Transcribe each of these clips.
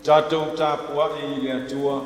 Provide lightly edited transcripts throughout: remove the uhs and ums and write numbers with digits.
Tatou tapuai i le Atua.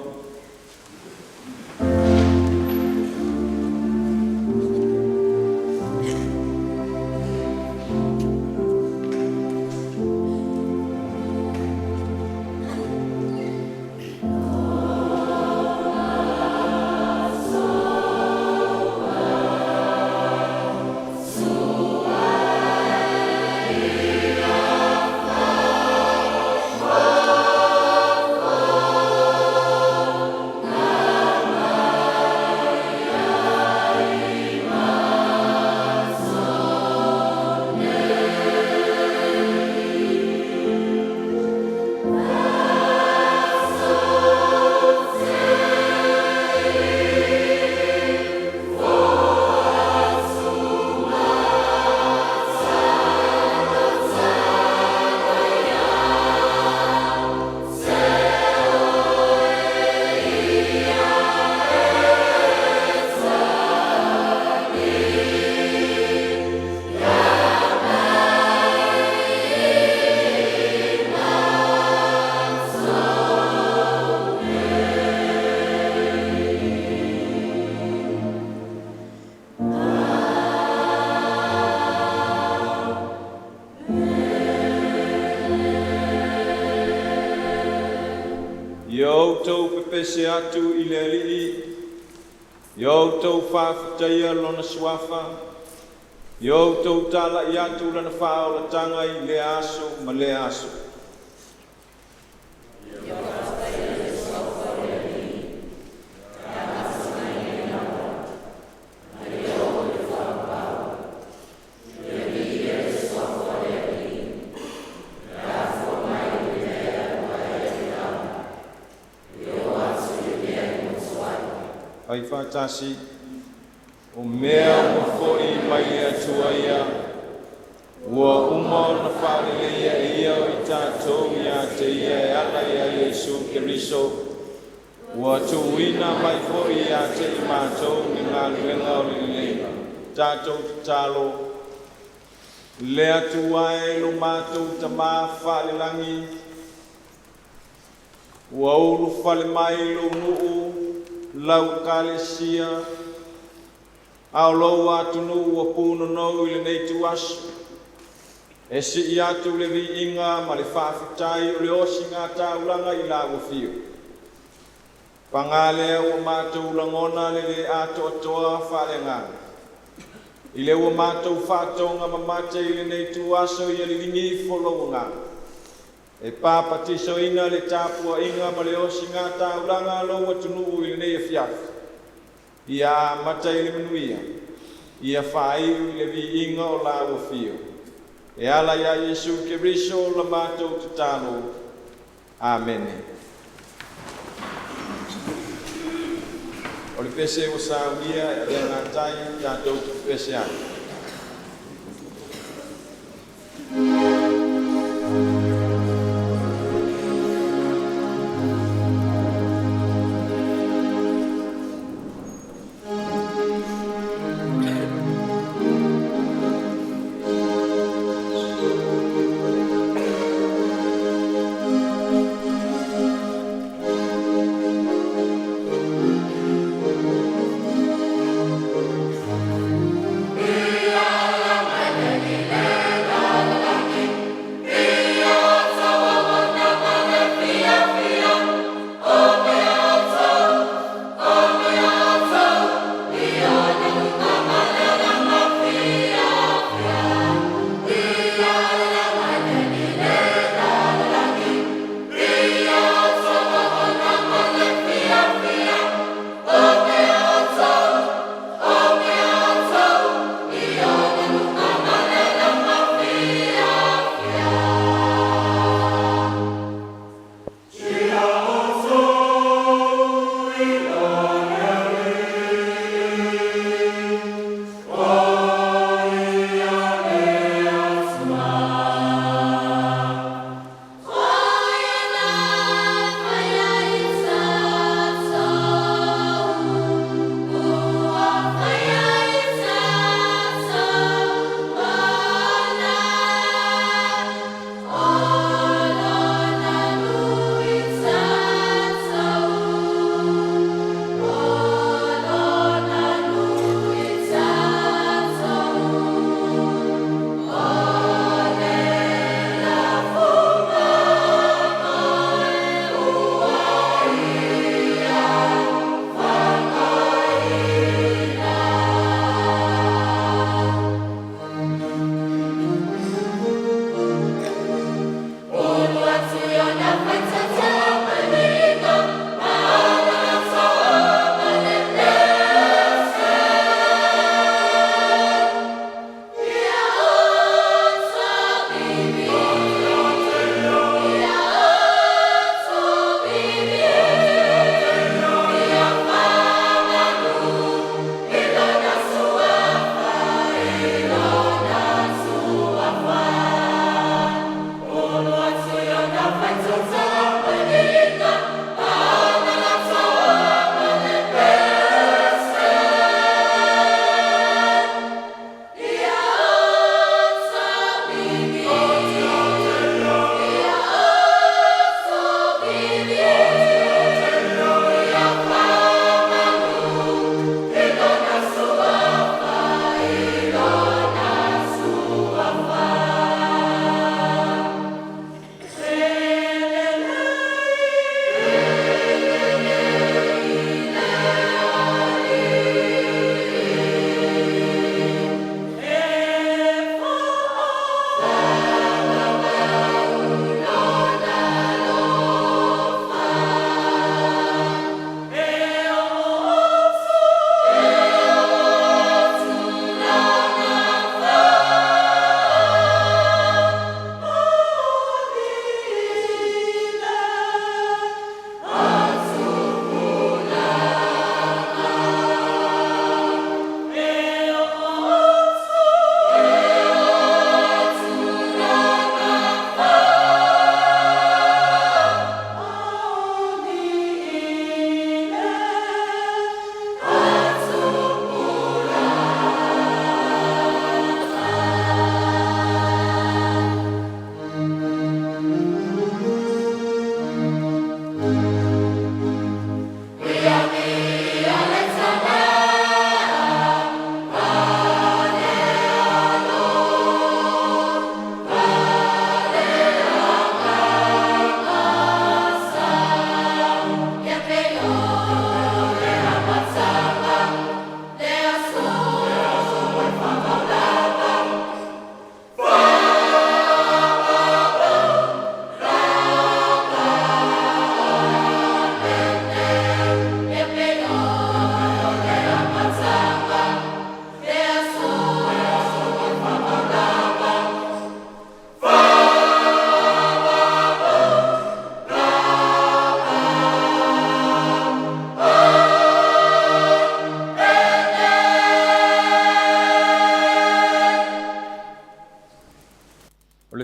Ia outou pepese atu i le Alii, ia outou faafetaia Lona suafa, ia outou talai atu Lana faaolataga i lea aso ma lea aso. Fai faatasi, o mea uma foi mai le Atua ia, ua uma ona faaleleia e ia o i tatou ia te ia e ala ia Iesu Keriso, ua tuuina mai foi ia te i matou le galuega o le leleiga. Tatou tatalo, le Atua e lo matou Tamā faalelagi, ua ulufale mai lou nuu, lau Ekalesia, a o lou atunuu ua punonou i lenei ituaso, e sii atu le viiga ma le faafetai o le osigataulaga i lau afio. Paga lea ua matou lagona le lē atoatoa faaleagaga, i le ua matou faatoga mamate i lenei ituaso ia liligi ifo lou agaga, e papatisoina le tapuaiga ma le osigataulaga a lou atunuu i lenei afiafi. Ia amata i le manuia, ia faaiu i le viiga o lau afio. E ala ia Iesu Keriso la matou tatalo. Amene. O le pese ua saunia e avea gatai tatou te pepese ai. E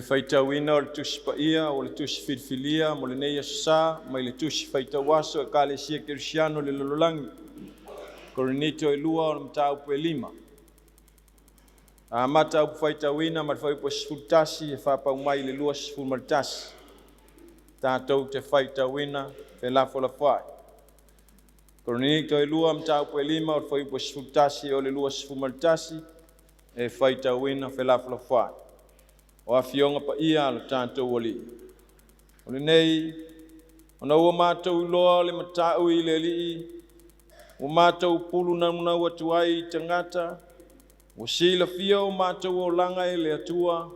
Faitauina o le Tusi Paia o le Tusi Filifilia mo lenei aso sa mai le Tusi Faitau Aso Ekalesia Kerisiano i le Lalolagi, Korinito 2 o le mataupu e 5. Amata upu faitauina ma le fuaiupu e 11 e faapau mai i le 21. Tatou te faitauina felafolafoai. Korinito 2 mataupu e 5 o le fuaiupu e 11 o le 21 e faitauina felafolafoai. O afioga paia a lo tatou Alii. O lenei, ona ua matou iloa le matau i le Alii, ua matou pulu naunau atu ai i tagata, ua silafia o matou olaga e le Atua,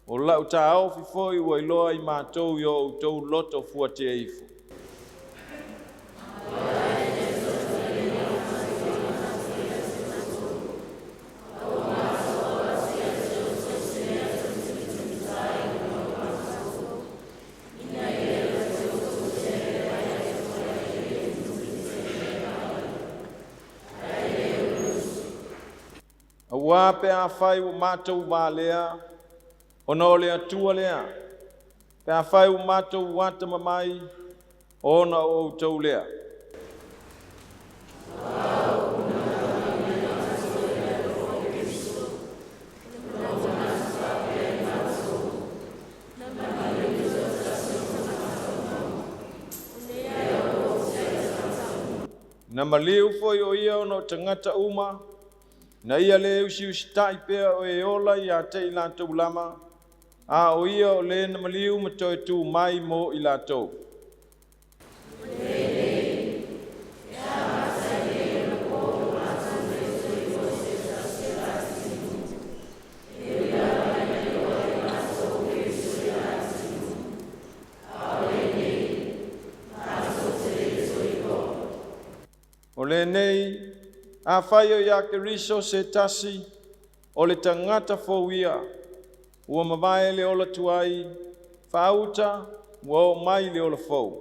o lau taofi foi ua iloa i matou i o outou loto fuatia ifo. Aua pe afai ua matou valea, ona o le Atua lea. Pe afai ua matou atamamai, ona o outou lea. Na maliu foi o ia ona o tagata uma, na ia le usiusitai pea o e ola ia te i latou lava, a o ia o le na maliu ma toe tu mai mo i latou. O lenei, afai o ia Keriso se tasi, o le tagata fou ia, ua mavae le ola tuai, faauta ua oo mai le ola fou.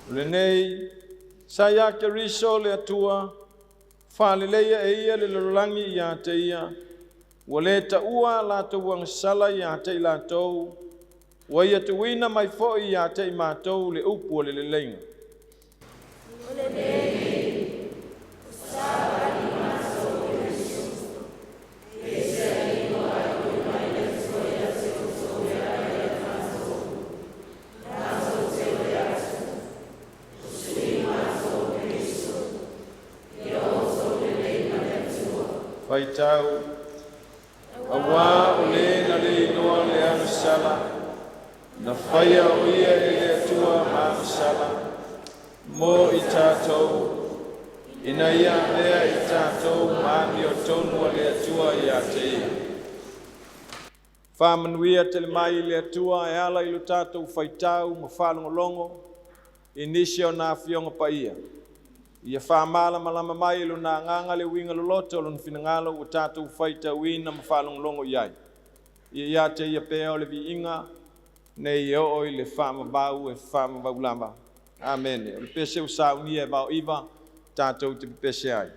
O lenei, sa ia Keriso le Atua, faaleleia e ia le lalolagi ia te ia, ua le taua a latou agasala ia te i latou, ua ia tuuina mai foi ia te i matou le upu o le leleiga. O lenei, o savali matou o Keriso, peiseai ua faaiu mai le Atua ia te outou e ala ia matou, matou te oi atu, o sui matou o Keriso, ia outou lelei ma le Atua. Faitau, auā o le na le iloa le agasala, na faia o ia e le Atua ma agasala, mo i tatou, ina ia avea i tatou ma amiotonu a le Atua ia te ia. Faamanuia tele mai le Atua e ala i lo tatou faitau ma faalogologo i nisi o na afioga paia. Ia faamalamalama mai e lona agaga le uiga loloto o lona finagalo ua tatou faitauina ma faalogologo i ai. Ia ia te ia pea o le viiga, nei e oo i le faavavau e faavavau lava. Amene. O le pese ua saunia e Vaoiva, tatou te pepese ai.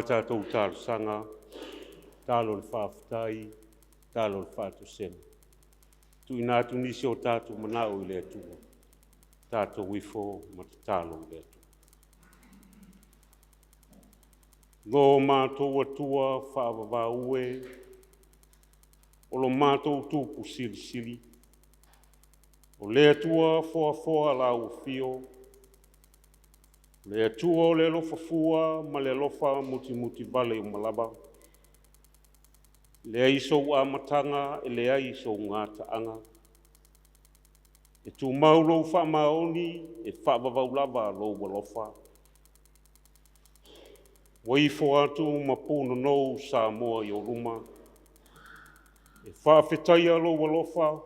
tatou talosaga, talo le faafetai, talo le faatosega. Tuuina atu nisi o tatou manao i le Atua, tatou ifo ma tatalo i le Atua. Lo matou Atua faavavau e, o lo matou tupu silisili, o le Atua foafoa lau afio, le Atua o le alofa fua ma le alofa mutimutivale uma lava, leai sou amataga e leai sou gataaga. E tumau lou faamaoni e faavavau lava lou alofa. Ua ifo atu ma punonou Samoa i ou luma, e faafetaia lou alofa,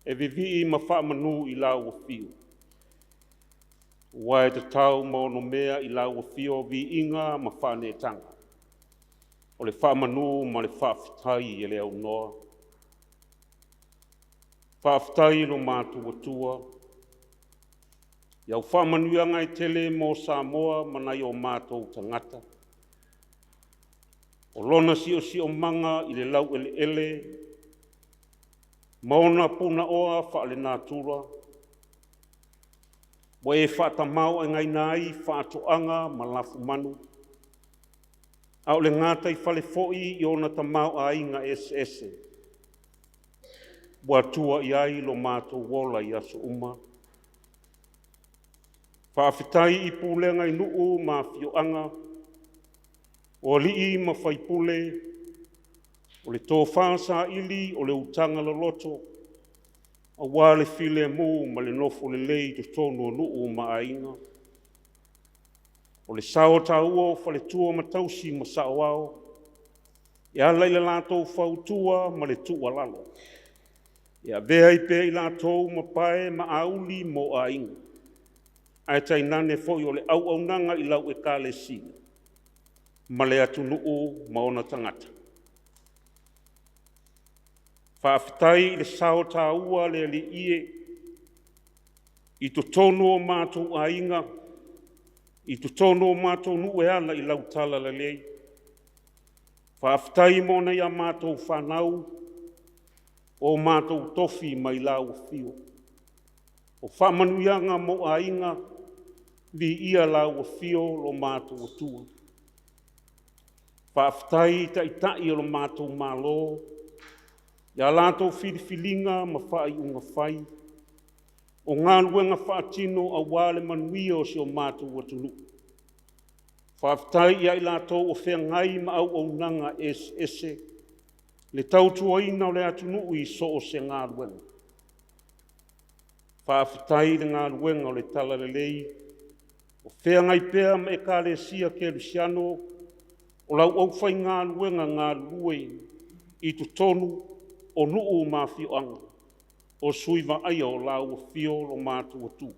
e vivii ma faamanu i lau afio. Ua e tatau ma onomea i lau afio viiga ma faaneetaga, o le faamanu ma le faafetai e le aunoa. Faafetai i lo matou Atua, i au faamanuiaga e tele mo Samoa ma nai o matou tagata. O lona siosiomaga i le laueleele ma ona punaoa faalenatura, ua e faatamaoaigaina ai faatoaga ma lafumanu, a o le gataifale foi i ona tamaoaiga eseese ua tua i ai lo matou ola i aso uma. Faafetai i pulega i nuu ma afioaga, o alii ma faipule, o le tofa saili o le utaga loloto aua le filemu ma le nofo lelei i totonu o nuu ma aiga. O le sao taua o faletua ma tausi ma saoao e ala i le latou fautua ma le tuualalo, e avea ai pea i latou ma pae ma auli mo aiga, ae tainane foi o le auaunaga i lau Ekalesia ma le atunuu ma ona tagata. Faafetai i le sao taua a le Alii e i totonu o matou aiga, i totonu o matou nuu e ala i lau talalelei. Faafetai mo nai a matou fanau o matou tofi mai lau afio. O faamanuiaga mo aiga, viia lau afio lo matou Atua. Faafetai i Taitai o lo matou Malo i a latou filifiliga ma faaiuga fai, o galuega faatino aua le manuia o si o matou atunuu. Faafetai ia i latou o feagai ma auaunaga eseese, le tautuaina o le atunuu i so o se galuega. Faafetai i le galuega o le Talalelei o feagai pea ma Ekalesia Kerisiano, o lau aufaigaluega galulue i totonu o nuu ma afioaga, o sui vaaia o lau afio lo matou Atua.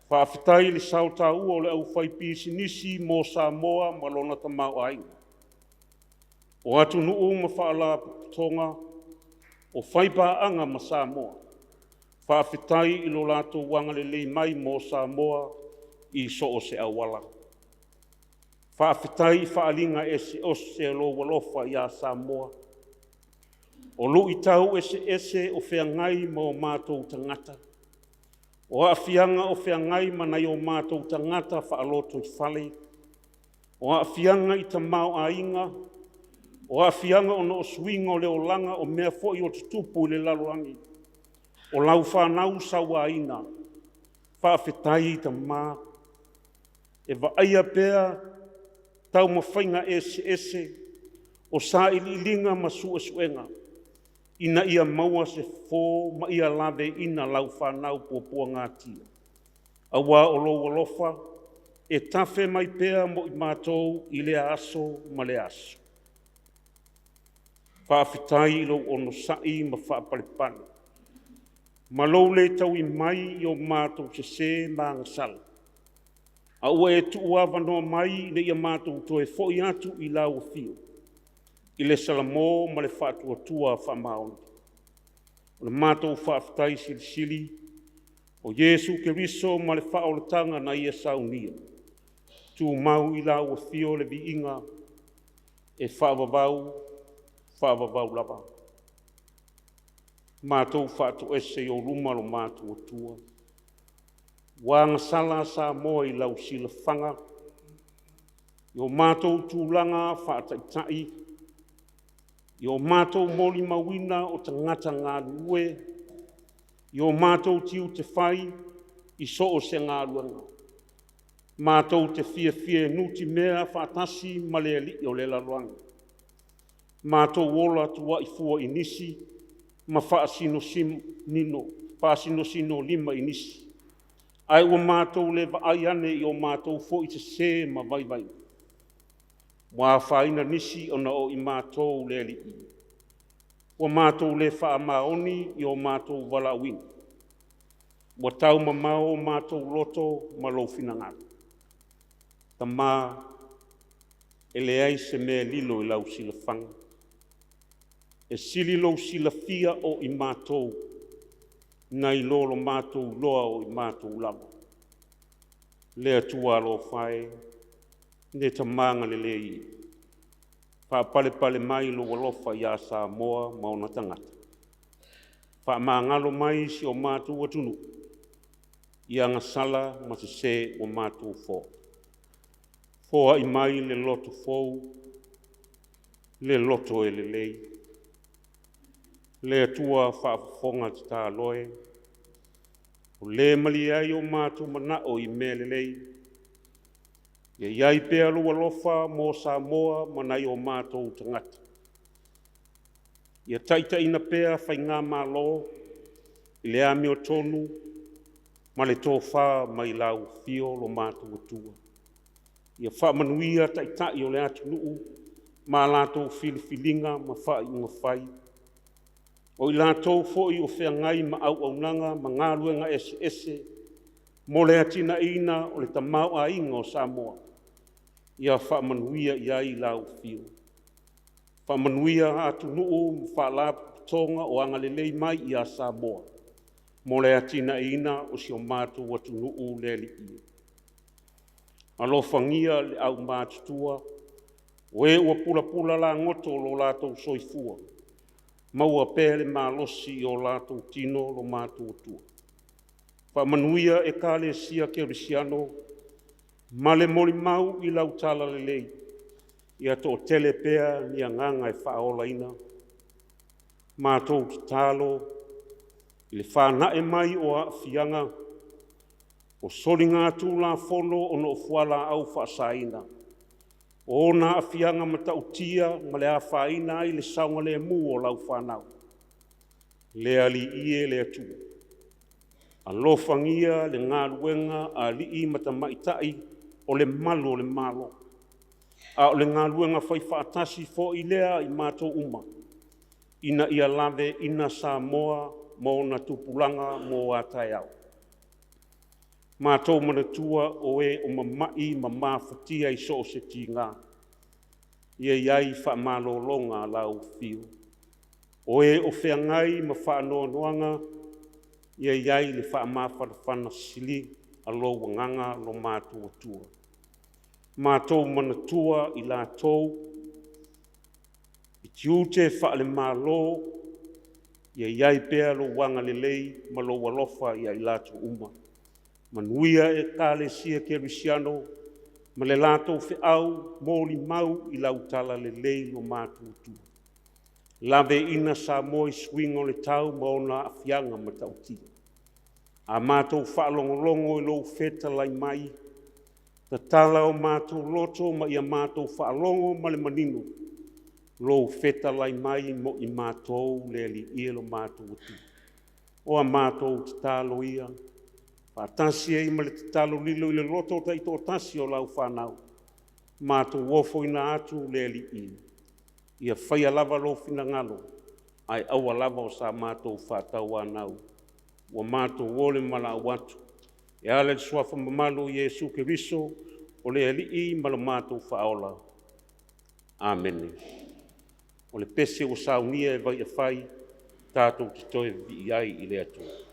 Faafetai i le sao taua o le aufaipisinisi mo Samoa ma lona tamaoaiga, o atunuu ma faalapotopotoga o faipaaga ma Samoa. Faafetai i lo latou agalelei mai mo Samoa i so o se auala. Faafetai i faaaliga eseese o lou alofa ia Samoa, o luitau eseese o feagai ma o matou tagata, o aafiaga o feagai ma nai o matou tagata faalotoifale, o aafiaga i tamaoaiga, o aafiaga ona o suiga o le olaga, o mea foi o tutupu i le lalolagi, o lau fanau sauaina. Faafetai Tama, e vaaia pea taumafaiga eseese o sailiiliga ma suesuega ina ia maua se fofo ma ia laveaiina lau fanau puapuagatia, aua o lou alofa e tafe mai pea mo i matou i lea aso ma lea aso. Faafetai i lou onosai ma faapalepale ma lou le taui mai i o matou sese ma agasala, a ua e tuuavanoa mai ina ia matou toe foi atu i lau afio i le salamo ma le faatuatua faamaoni. O le matou faafetai silisili o Iesu Keriso ma le faaolataga na Ia saunia. Tumau i lau afio le viiga e faavavau, faavavau lava. Matou faatoese i ou luma lo matou Atua. Ua agasala Samoa i lau silafaga, i o matou tulaga faataitai, i o matou molimauina o tagata galulue, i o matou tiute fai i so o se galuega. Matou te fiafia e nutimea faatasi ma le Alii o le lalolagi. Matou ola tuai fua i nisi ma faasinosino lima i nisi, ae ua matou le vaai ane i o matou foi sese ma vaivaiga. Ua afaina nisi ona o i matou le Alii. Ua matou le faamaoni i o matou valaauina. Ua taumamao o matou loto ma lou finagalo. Tama, e leai se mea e lilo i lau silafaga. E sili lou silafia o i matou nai lo lo matou iloa o i matou lava. Le Atua alofa e, le Tama agalelei e, faapalepale mai lou alofa ia Samoa ma ona tagata. Faamagalo mai si o matou atunuu i agasala ma sese ua matou foai mai le loto fou, le loto e lelei. Le Atua faafofoga tatalo e, o le malie ai o matou manao i mea lelei. Ia i ai pea lou alofa mo Samoa ma nai o matou tagata. Ia taitaiina pea faigamalo i le amiotonu ma le tofa mai lau afio lo matou Atua. Ia faamanuia Taitai o le atunuu ma a latou filifiliga ma faaiuga fai. O i latou foi o feagai ma auaunaga ma galuega eseese mo le atinaeina o le tamaoaiga o Samoa, ia faamanuia i ai lau afio. Faamanuia atunuu ma faalapotopotoga o agalelei mai ia Samoa mo le atinaeina o si o matou atunuu le Alii. Alofagia le aumatutua, o e ua pulapula lagoto lo latou soifua, maua pea le malosi i o latou tino lo matou Atua. Faamanuia Ekalesia Kerisiano ma le molimau i lau talalelei, ia toatele pea ni agaga e faaolaina. Matou tatalo i le fanae mai o aafiaga o soligatulafono ona o fualaau faasaina, o ona aafiaga matautia ma le afaina ai le saogalemu o lau fanau. Le Alii e le Atua, alofagia le galuega a alii ma tamaitai o le malu o le Malo, a o le galuega faifaatasi foi lea a i matou uma ina ia laveaiina Samoa ma ona tupulaga mo a taeao. Matou manatua o e o mamai ma mafatia i so o se tiga, ia i ai faamalologa a lau Afio. O e o feagai ma faanoanoaga, ia i ai le faamafanafana sili a lou Agaga lo matou Atua. Matou manatua i latou i tiute faale-Malo, ia i ai pea lou agalelei ma lou alofa ia i latou uma. Manuia Ekalesia Kerisiano ma le latou feau molimau i lau talalelei lo matou Atua. Laveaiina Samoa i suiga o le tau ma ona aafiaga matautia. A matou faalogologo i lou fetalai mai, tatala o matou loto ma ia matou faalogo ma le manino lou fetalai mai mo i matou le Alii e lo matou Atua. O a matou tatalo ia, faatasi ai ma le tatalo lilo i le loto taitoatasi o lau fanau, matou ofoina atu le Alii, ia faia lava lou finagalo, ae aua lava o sa matou faatauanau, ua matou olemalaau atu e ala i le suafa mamalu o Iesu Keriso o le Alii ma lo matou Faaola. Amene. O le pese ua saunia e Vaiafai, tatou te toe vivii ai i le Atua.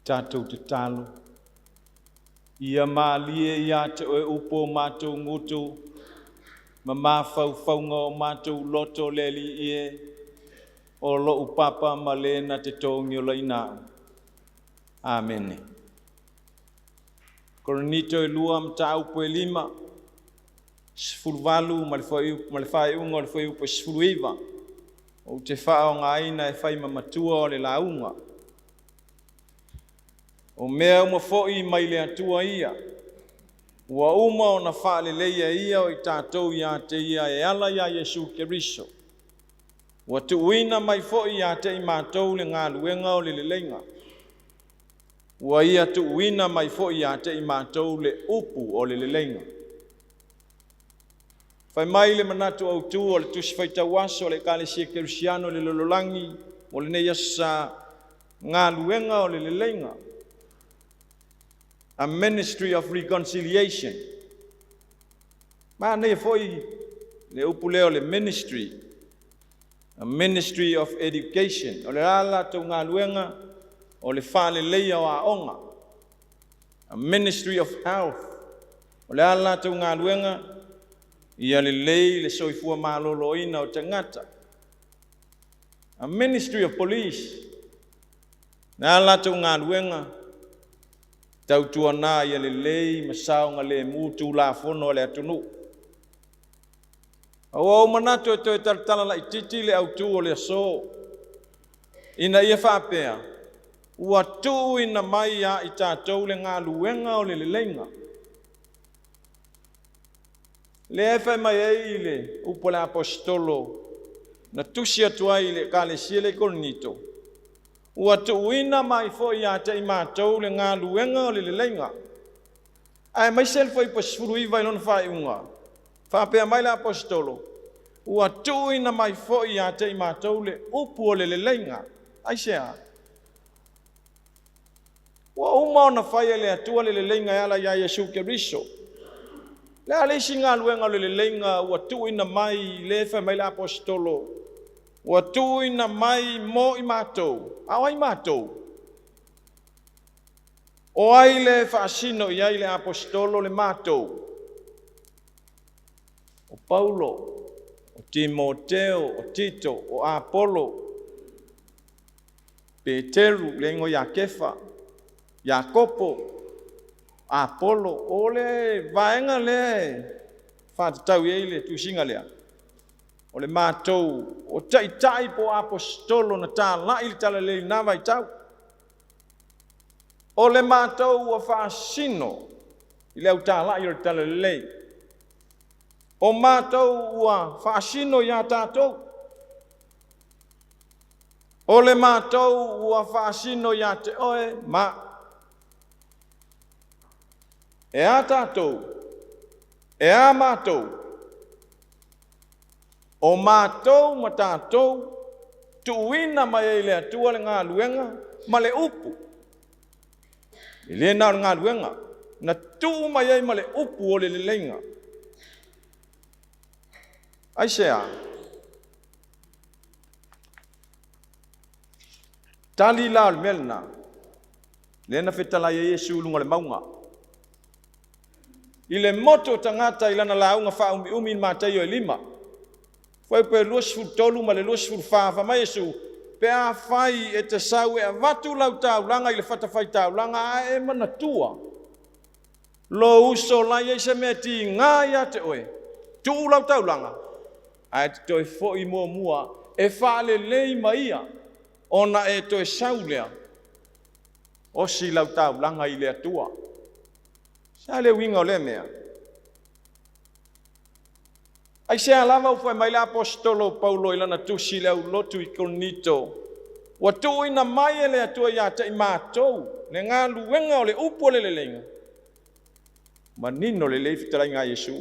Tatou tatalo. Ia malie ia te oe upu o matou gutu ma mafaufauga o matou loto le Alii e, o lou Papa ma le na te togiolaina au. Amene. Korinito e 2 mataupu e 5, 18 ma le faaiuga o le fuaiupu 19, ou te faaaogaina e fai ma matua o le lauga. O mea uma foi mai le Atua ia, ua uma ona faaleleia ia o i tatou ia te ia e ala ia Iesu Keriso. Ua tuuina mai foi ia te i matou le galuega o le leleiga. Ua ia tuuina mai foi ia te i matou le upu o le leleiga. Fai mai le manatu autu o le Tusi Faitau Aso a le Ekalesia Kerisiano i le lalolagi mo lenei aso sa, galuega o le leleiga. A ministry of reconciliation. Manaia foi le upu lea o le ministry. A ministry of education. O le a latou galuega o le faaleleia o aoga. A ministry of health. O le a latou galuega ia lelei le soifua maloloina o tagata. A ministry of police. O le a latou galuega tautuana ia lelei ma saogalemu tulafono a le atunuu. A ua ou manatu e toe talatala laitiiti le autu o le aso, ina ia faapea, ua tuuina mai ia i tatou le galuega o le leleiga. Lea e fai mai ai le upu a le aposetolo na tusi atu ai i le Ekalesia lea i Korinito, ua tuuina mai foi ia te i matou le galuega o le leleiga. Aemaise le fuaiupu 19 i lona faaiuga, faapea mai le aposetolo, ua tuuina mai foi ia te i matou le upu o le leleiga. Aisea? Ua uma ona fai e le Atua le leleiga e ala ia Iesu Keriso. Le a le isi galuega o le leleiga ua tuuina mai le fai mai le aposetolo, ua tuuina mai mo i matou. A o ai matou? O ai le faasino i ai le aposetolo le matou? O Paulo, o Timoteo, o Tito, o Apolo, Peteru, le igoa ia Kefa, Iakopo, Apolo. O le vaega lea e faatatau i ai le tusiga lea, o le matou, o taitai po o aposetolo na talai le talalelei i lena vaitau. O le matou ua faasino i le autalai o le talalelei. O matou ua faasino ia tatou. O le matou ua faasino ia te oe ma. E a tatou, e a matou, o matou ma tatou tuuina mai ai le Atua le galuega ma le upu. E le na o le galuega, na tuu mai ai ma le upu o le leleiga. Aisea? Tali la o le mea lena, lea na fetalai ai Iesu i luga o le mauga. I le motu o tagata i lana lauga faaumiumi i Mataio e 5, fuaiupu e 23 ma le 24, fai mai Iesu, pe afai e te sau e avatu lau taulaga i le fatafaitaulaga ae e manatua lou uso la i ai se mea tiga ia te oe, tuu lau taulaga ae te toe foi muamua e faalelei ma ia, ona e toe sau lea, osi lau taulaga i le Atua. Sa le uiga o lea mea? Aisea lava ua fai mai le aposetolo Paulo i lana tusi i le aulotu i Korinito, ua tuuina mai e le Atua ia te i matou le galuega o le upu o le leleiga. Manino lelei fetalaiga a Iesu.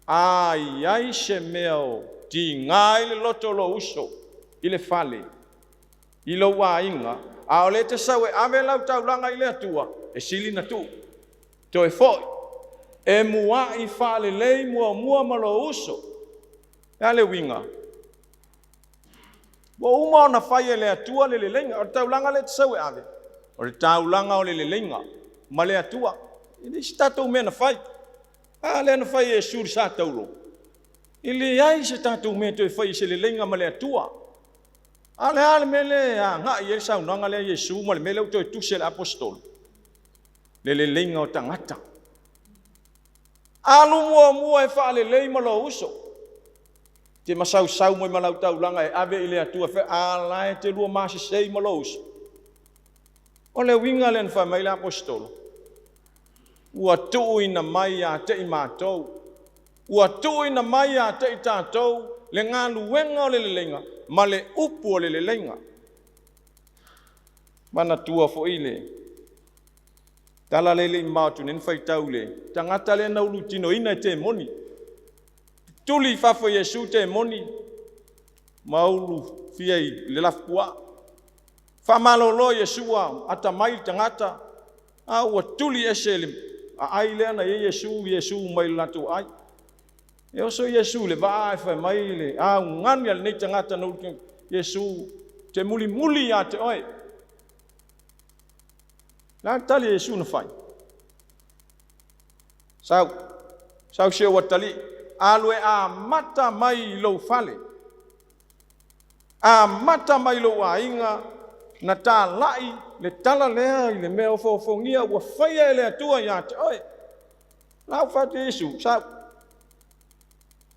A i ai se mea o tiga ai le loto o lou uso i le fale, i lou aiga, a o le te sau e ave lau taulaga i le Atua, e sili na tuu. Toe foi, e muai faalelei muamua ma lou uso. E a le uiga? Ua uma ona fai e le Atua le leleiga, o le taulaga le te sau e ave. O le taulaga o le leleiga ma le Atua. E leai se tatou mea na fai. A lea na fai e Iesu i le sa taulo. E leai se tatou mea toe fai i se leleiga ma le Atua. A o le a le mea lea e agai i ai le saunoaga lea a Iesu ma le mea lea ua toe tusi e le Aposetolo? Le leleiga o tagata. Alu muamua e faalelei ma lou uso. Te masausau mai ma lau taulaga e ave i le Atua, a la e te lua masesei ma lou uso. O le uiga lea na fai mai le Aposetolo, ua tuuina mai ia te i matou, ua tuuina mai ia te i tatou le galuega o le leleiga ma le upu o le leleiga. Manatua foi le tala lea le i mamao atu nei na faitau le tagata lea na ulutinoina e temoni. Tuli i fafo Iesu temoni ma ulu fia i le lafupuaa. Faamalolo Iesu a atamai le tagata, a ua tuli ese le aai lea na i ai Iesu, Iesu mai le latou aai. E oso Iesu le vaa e fai mai le augani a lenei tagata na ulu Iesu, te mulimuli ia te oe. La tali Iesu na fai. Sau, sau se ua tali, alu e amata mai i lou fale, amata mai lou aiga, na tālai le tala lea i le mea ofoofogia ua faia e le Atua ia te oe. La ua fai atu Iesu, sau,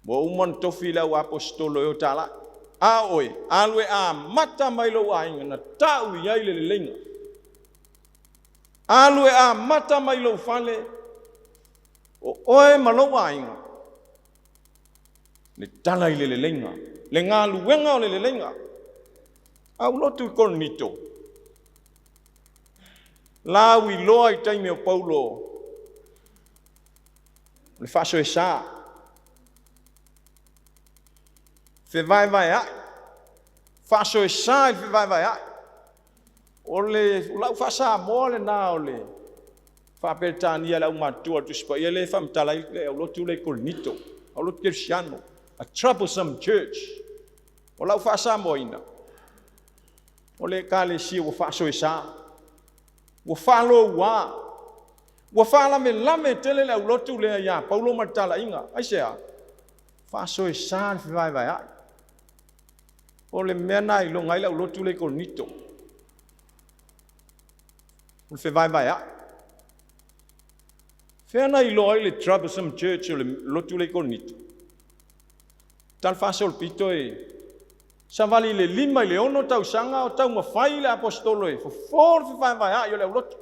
ua uma ona tofi le au aposetolo e o tālai. A oe, alu e amata mai lou aiga, na tau i ai le leleiga. Alu e amata mai lou fale, o oe ma lou aiga, le tala i le leleiga, le galuega o le leleiga. Au lotu i Korinito, lau iloa i taimi o Paulo, le faasoesa, fevaevaeai, faasoesa i le fevaevaeai. O le lau faasamoa lena o le faaperetania le aumatutua o le Tusi Paia lea e faamatala ai le aulotu lea i Korinito, aulotu kerisiano, a troublesome church. O lau faasamoaina, o le ekalesia ua faasoesa, ua faaloua, ua faalavelave tele le aulotu lea ia Paulo ma le talaiga. Aisea? Faasoesa le fevaevaeai. O le mea na iloga ai le aulotu lea i Korinito, o le fevaevaeai. Fea na iloa ai le troublesome church o le lotu lea i Korinito? Tala faasolopito e savali le 5 i le 6 tausaga o taumafai le aposetolo e fofo le fevaevaeai o le aulotu.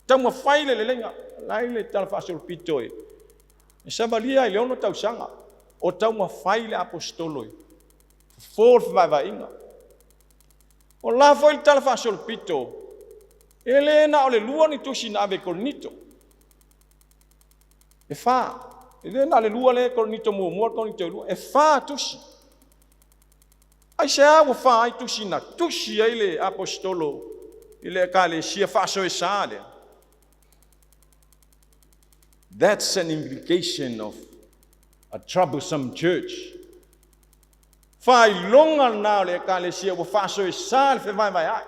Taumafai le leleiga. La i le tala faasolopito e savalia i le 6 tausaga o taumafai le aposetolo e fofo le fevaevaeaiga. O la foi le tala faasolopito, e le na o le 2 ni tusi na ave i Korinito. E 4. E le na o le 2 le Korinito muamua, Korinito 2. E 4 tusi. Aisea ua 4 ai tusi na tusi ai le aposetolo i le ekalesia faasoesa lea? That's an implication of a troublesome church. Faailoga lena o le ekalesia ua faasoesa le fevaevaeai.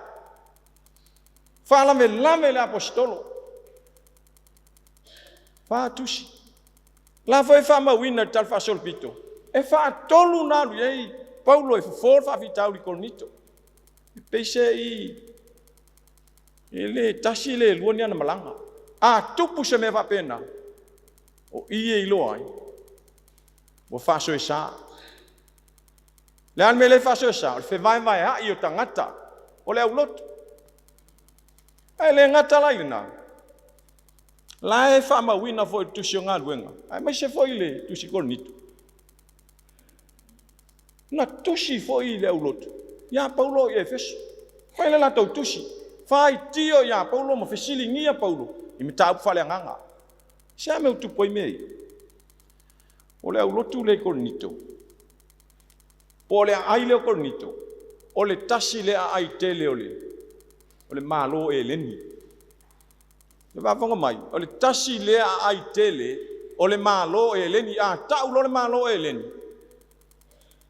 Faalavelave le aposetolo. 4 tusi. La foi faamauina i le tala faasolopito, e 4-3 na alu i ai Paulo e fofo le faafitauli i Korinito. E peise i e le tasi le lua ni ana malaga. A tupu se mea faapena, o i e iloa ai, ua faasoesa. Le a le mea le faasoesa, o le fevaevaeai o tagata, o le aulotu. Ae le gata la i lena, la e faamauina foi i le tusi o galuega, aemaise foi le tusi Korinito. Na tusi foi le aulotu ia Paulo i Efeso. Fai le latou tusi, faitio ia Paulo ma fesiligia Paulo i mataupu faaleagaga. Se a mea utupu ai mea ia? O le aulotu lea i Korinito, po o le aai lea o Korinito, o le tasi lea aai tele o le Malo Eleni. Le faafofoga mai, o le tasi lea aai tele o le Malo Eleni. A tau loa le Malo Eleni,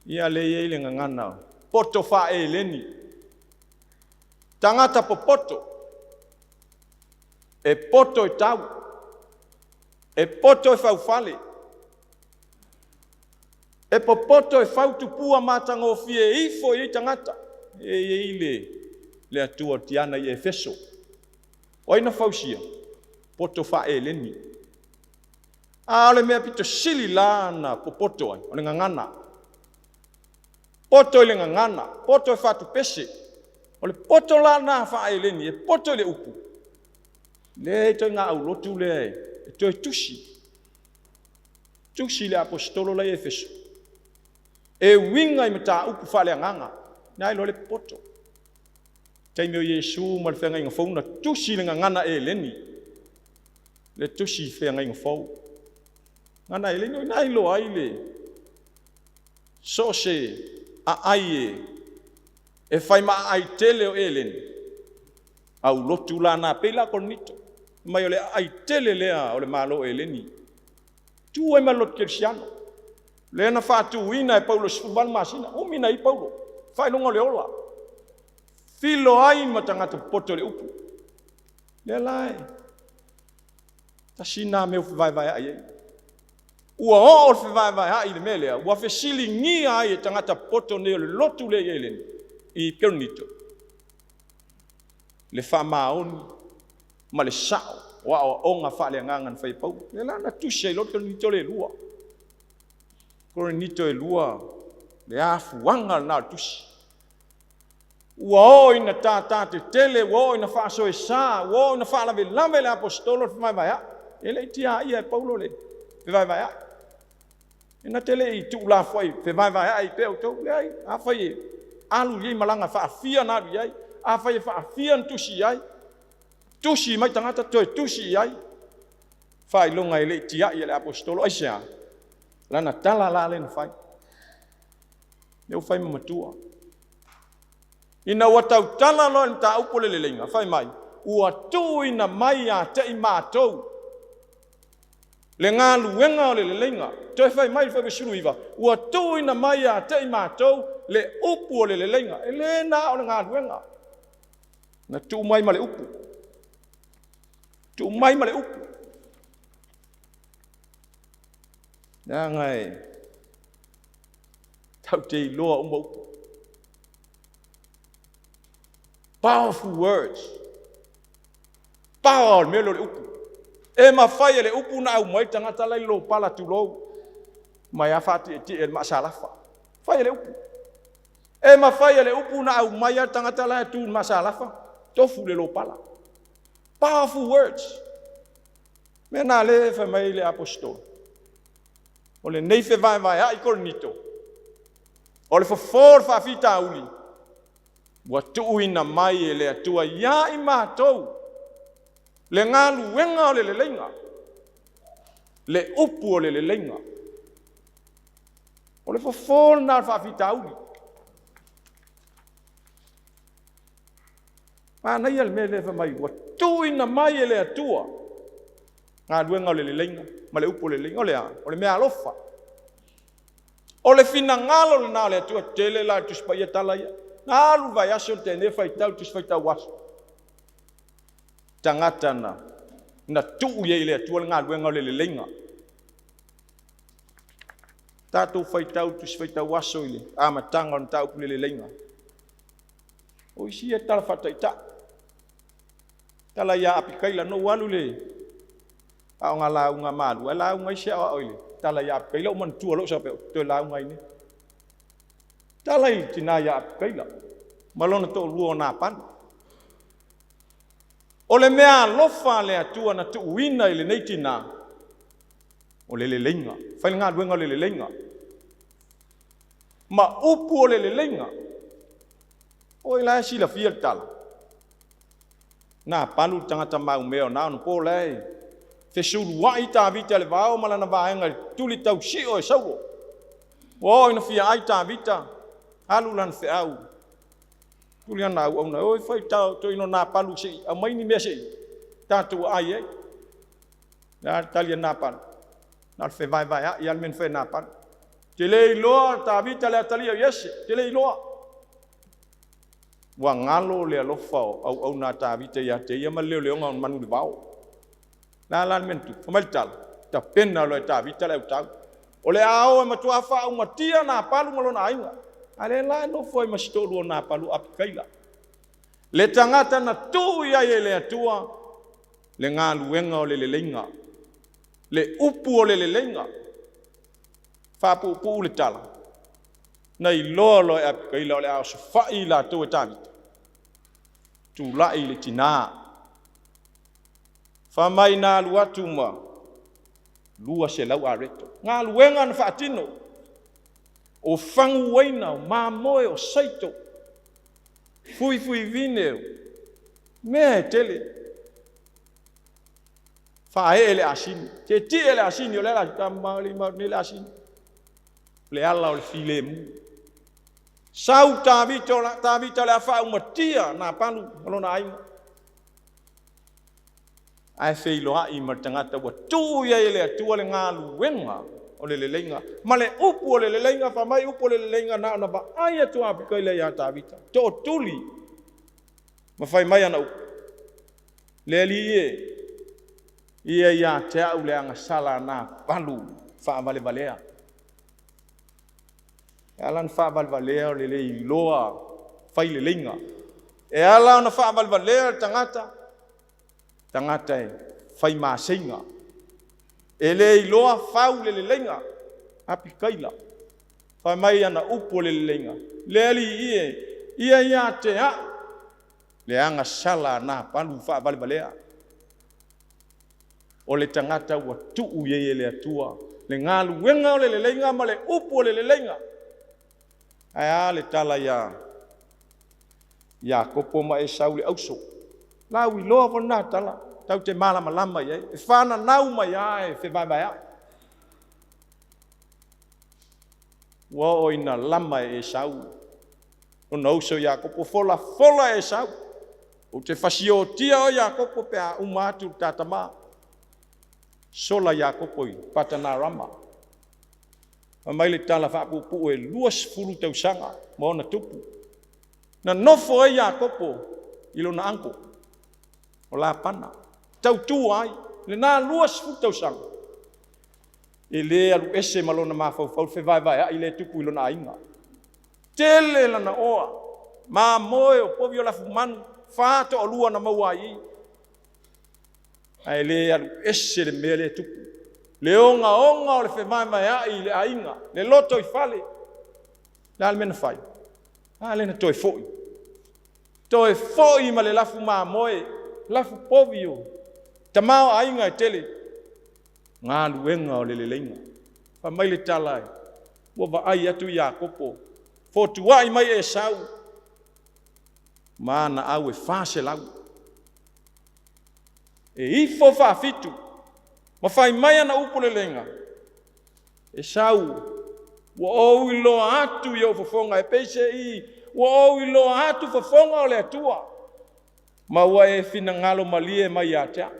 ia le i ai le gagana poto faa-Eleni, tagata popoto. E poto e tau, e poto e faufale, e popoto e fau tupua matagofie e ifo i ai tagata. E i ai le atua o Tiana i Efeso. O ai na fausia? Poto faa-Eleni. A o le mea pito sili la na popoto ai, o le gagana. Poto i le gagana, poto e faatupese. O le poto la na faa-Eleni, e poto i le upu, lea e ituaiga aulotu lea e toe tusi. Tusi le aposetolo la i Efeso, e uiga i mataupu faaleagaga, na iloa le poto. Taimi o Iesu ma le feagaiga fou na tusi le gagana Eleni, le tusi feagaiga fou. Gagana Eleni, o ina iloa ai le so o se aai e fai ma aai tele o Eleni, aulotu la na pei la Korinito, mai o le aai tele lea o le Malo o Eleni. Tu ai ma le lotu kerisiano, lea na faatuina e Paulo 18 masina, umi na i Paulo, faailoga o le ola, filo ai ma tagata popoto i le upu. Lea la e tasi nā mea o fevaevaea'i ai. Ua oo le fevaevaea'i i le mea lea, ua fesiligia ai e tagata popoto nei o le lotu lea i Eleni, i Korinito, le faamaoni ma le sao o aoaoga faaleagaga na fai e Paulo. Lea la na tusi ai loa Korinito le lua. Korinito e lua, le afuaga lena o le tusi. Ua oo ina tātā tetele, ua oo ina faasoesa, ua oo ina faalavelave le aposetolo le fevaevaea'i. E le i tiaia e Paulo le fevaevaea'i. E na te le i tuulafoai fevaevaea'i pea outou, leai, afai e alu i ai malaga faafia na alu i ai, afai e faafia na tusi i ai, tusi mai tagata toe tusi i ai, faailoga e le i tiai e le aposetolo. Aisea? Lana tala la lea na fai. Lea ua fai ma matua. Ina ua tautala loa i le mataupu o le leleiga, fai mai, ua tuuina mai ia te i matou le galuega o le leleiga. Toe fai mai le fuaiupu 19, ua tuuina mai ia te i matou le upu o le leleiga. E le na o le galuega, na tuu mai ma le upu. Tuu mai ma le upu. Leaga e tatou te iloa uma upu. Powerful words. Power o le mea lea o le upu. E mafai e le upu na aumai tagata la i lopala tulou, mai a faatietie le maasalafa. Fai e le upu. E mafai e le upu na aumai a tagata la e tu le maasalafa, tofu le lopala. Powerful words. Mea na le fai mai le aposetolo. O lenei fevaevaea'i Korinito, o le fofo o le faafitauli, ua tuuina mai e le Atua ia i matou le galuega o le leleiga, le upu o le leleiga. O le fofo lena o le faafitauli. Manaia le mea lea fai mai, ua tuuina mai e le Atua galuega o le leleiga ma le upu o le leleiga. O le a? O le mea alofa. O le finagalo lena o le Atua, tele la Tusi Paia tala ia. Na alu vaiaso le tene faitau Tusi Faitau Aso. Tagata na tuu i ai le Atua le galuega o le leleiga. Tatou faitau Tusi Faitau Aso i le amataga o le mataupu le leleiga. O isi ia tala faataitai. Tala ia Apikaila, na ou alu le aoga lauga malua, e lauga ai se aoao i le tala ia Apikaila, ou manatua loa sau toe lauga ai nei. Tala i le tina ia Apikaila, ma lona toalua o Napani. O le mea alofa a le Atua na tuuina i lenei tina, o le leleiga, fai le galuega o le leleiga. Ma upu o le leleiga. O i la e silafia le tala. Napalu le tagata maumea o na ona po la e fesulua'i Tavita i le vao ma lana vaega i tuli tausio e Saulo. Ua oo ina fia ai Tavita, alu lana feau. Tuli ana auauna, oi fai tau toeaina o Napalu sei, aumai ni mea sei, tatou aai ai. Le tali a Napalu, na o le fevaevaea'i lava le mea na fai e Napalu. Te le iloa Tavita le atalia o Iese, te le iloa. Ua galo le alofa o auauna a Tavita ia te ia ma le leoleoga o manu i le vao. Le a la le mea na tupu? Fai mai le tala, tapena loa e Tavita le autau. O le a o e matua faaumatia Napalu ma lona aiga. A lea la e nofo ai ma si toalua o Napalu o Apikaila. Le tagata na tuu i ai e le Atua le galuega o le leleiga, le upu o le leleiga. Faapuupuu le tala, na iloa loa e Apikaila o le a osofai i latou e Tavita, tulai le tina, fai mai na alu atu ma 200 areto. Galuega na faatino, o faguaina, o mamoe, o saito, fuifuivine, mea e tele. Faaee le asini, tietie le asini, o le ala tamalima nei le asini, le ala o le filemu. Sau Tavita, Tavita o le a faaumatia Napalu ma lona aiga. Ae feiloai ma le tagata ua tuu i ai e le Atua le galuega o le leleiga ma le upu o le leleiga. Fai mai upu o le leleiga, na ona vaai atu Apikaila ia Tavita, tootuli ma fai mai ana upu, le Alii e, ia ia te au le agasala a Napalu faavalevalea. E ala ona faavalevalea o le le iloa fai leleiga. E ala ona faavalevalea le tagata, tagata e fai maseiga, e le iloa fau le leleiga. Apikaila, fai mai ana upu o le leleiga, le Alii e, ia ia te au le agasala a Napalu faavalevalea. O le tagata ua tuu i ai e le Atua le galuega o le leleiga ma le upu o le leleiga. Ae a le tala ia Iakopo ma Esau le auso? Lau iloa foi lena tala, tatou te malamalama i ai, e fananau mai lava e fevaevaeai. Ua oo ina lama e Esau lona uso Iakopo, folafola Esau, ou te fasiotia oe Iakopo pe a uma atu le ta tama. Sola Iakopo i Patanarama. Fai mai le tala faapuupuu e 20 tausaga ma ona tupu. Na nofo ai Iakopo i lona uncle o Lapana, tautua ai lena 20 tausaga, e le alu ese ma lona mafaufau le fevaevaeai lea e tupu i lona aiga. Tele lana oa, mamoe o povi o lafumanu, 4 toalua na maua ai i, ae le alu ese le mea lea e tupu. Le ogaoga o le fevaevaeai i le aiga, le loto i fale. Le a le mea na fai? A lea na toe foi. Toe foi ma le lafu mamoe, lafu povi o tamaoaiga e tele. Galuega o le leleiga. Fai mai le tala, ua vaai atu Iakopo, fotuai mai Esau ma ana au e 400. E ifo faafitu ma fai mai ana upu leleiga, Esau, ua ou iloa atu i ou fofoga, e peiseai ua ou iloa atu fofoga o le Atua, ma ua e finagalo malie mai ia te au.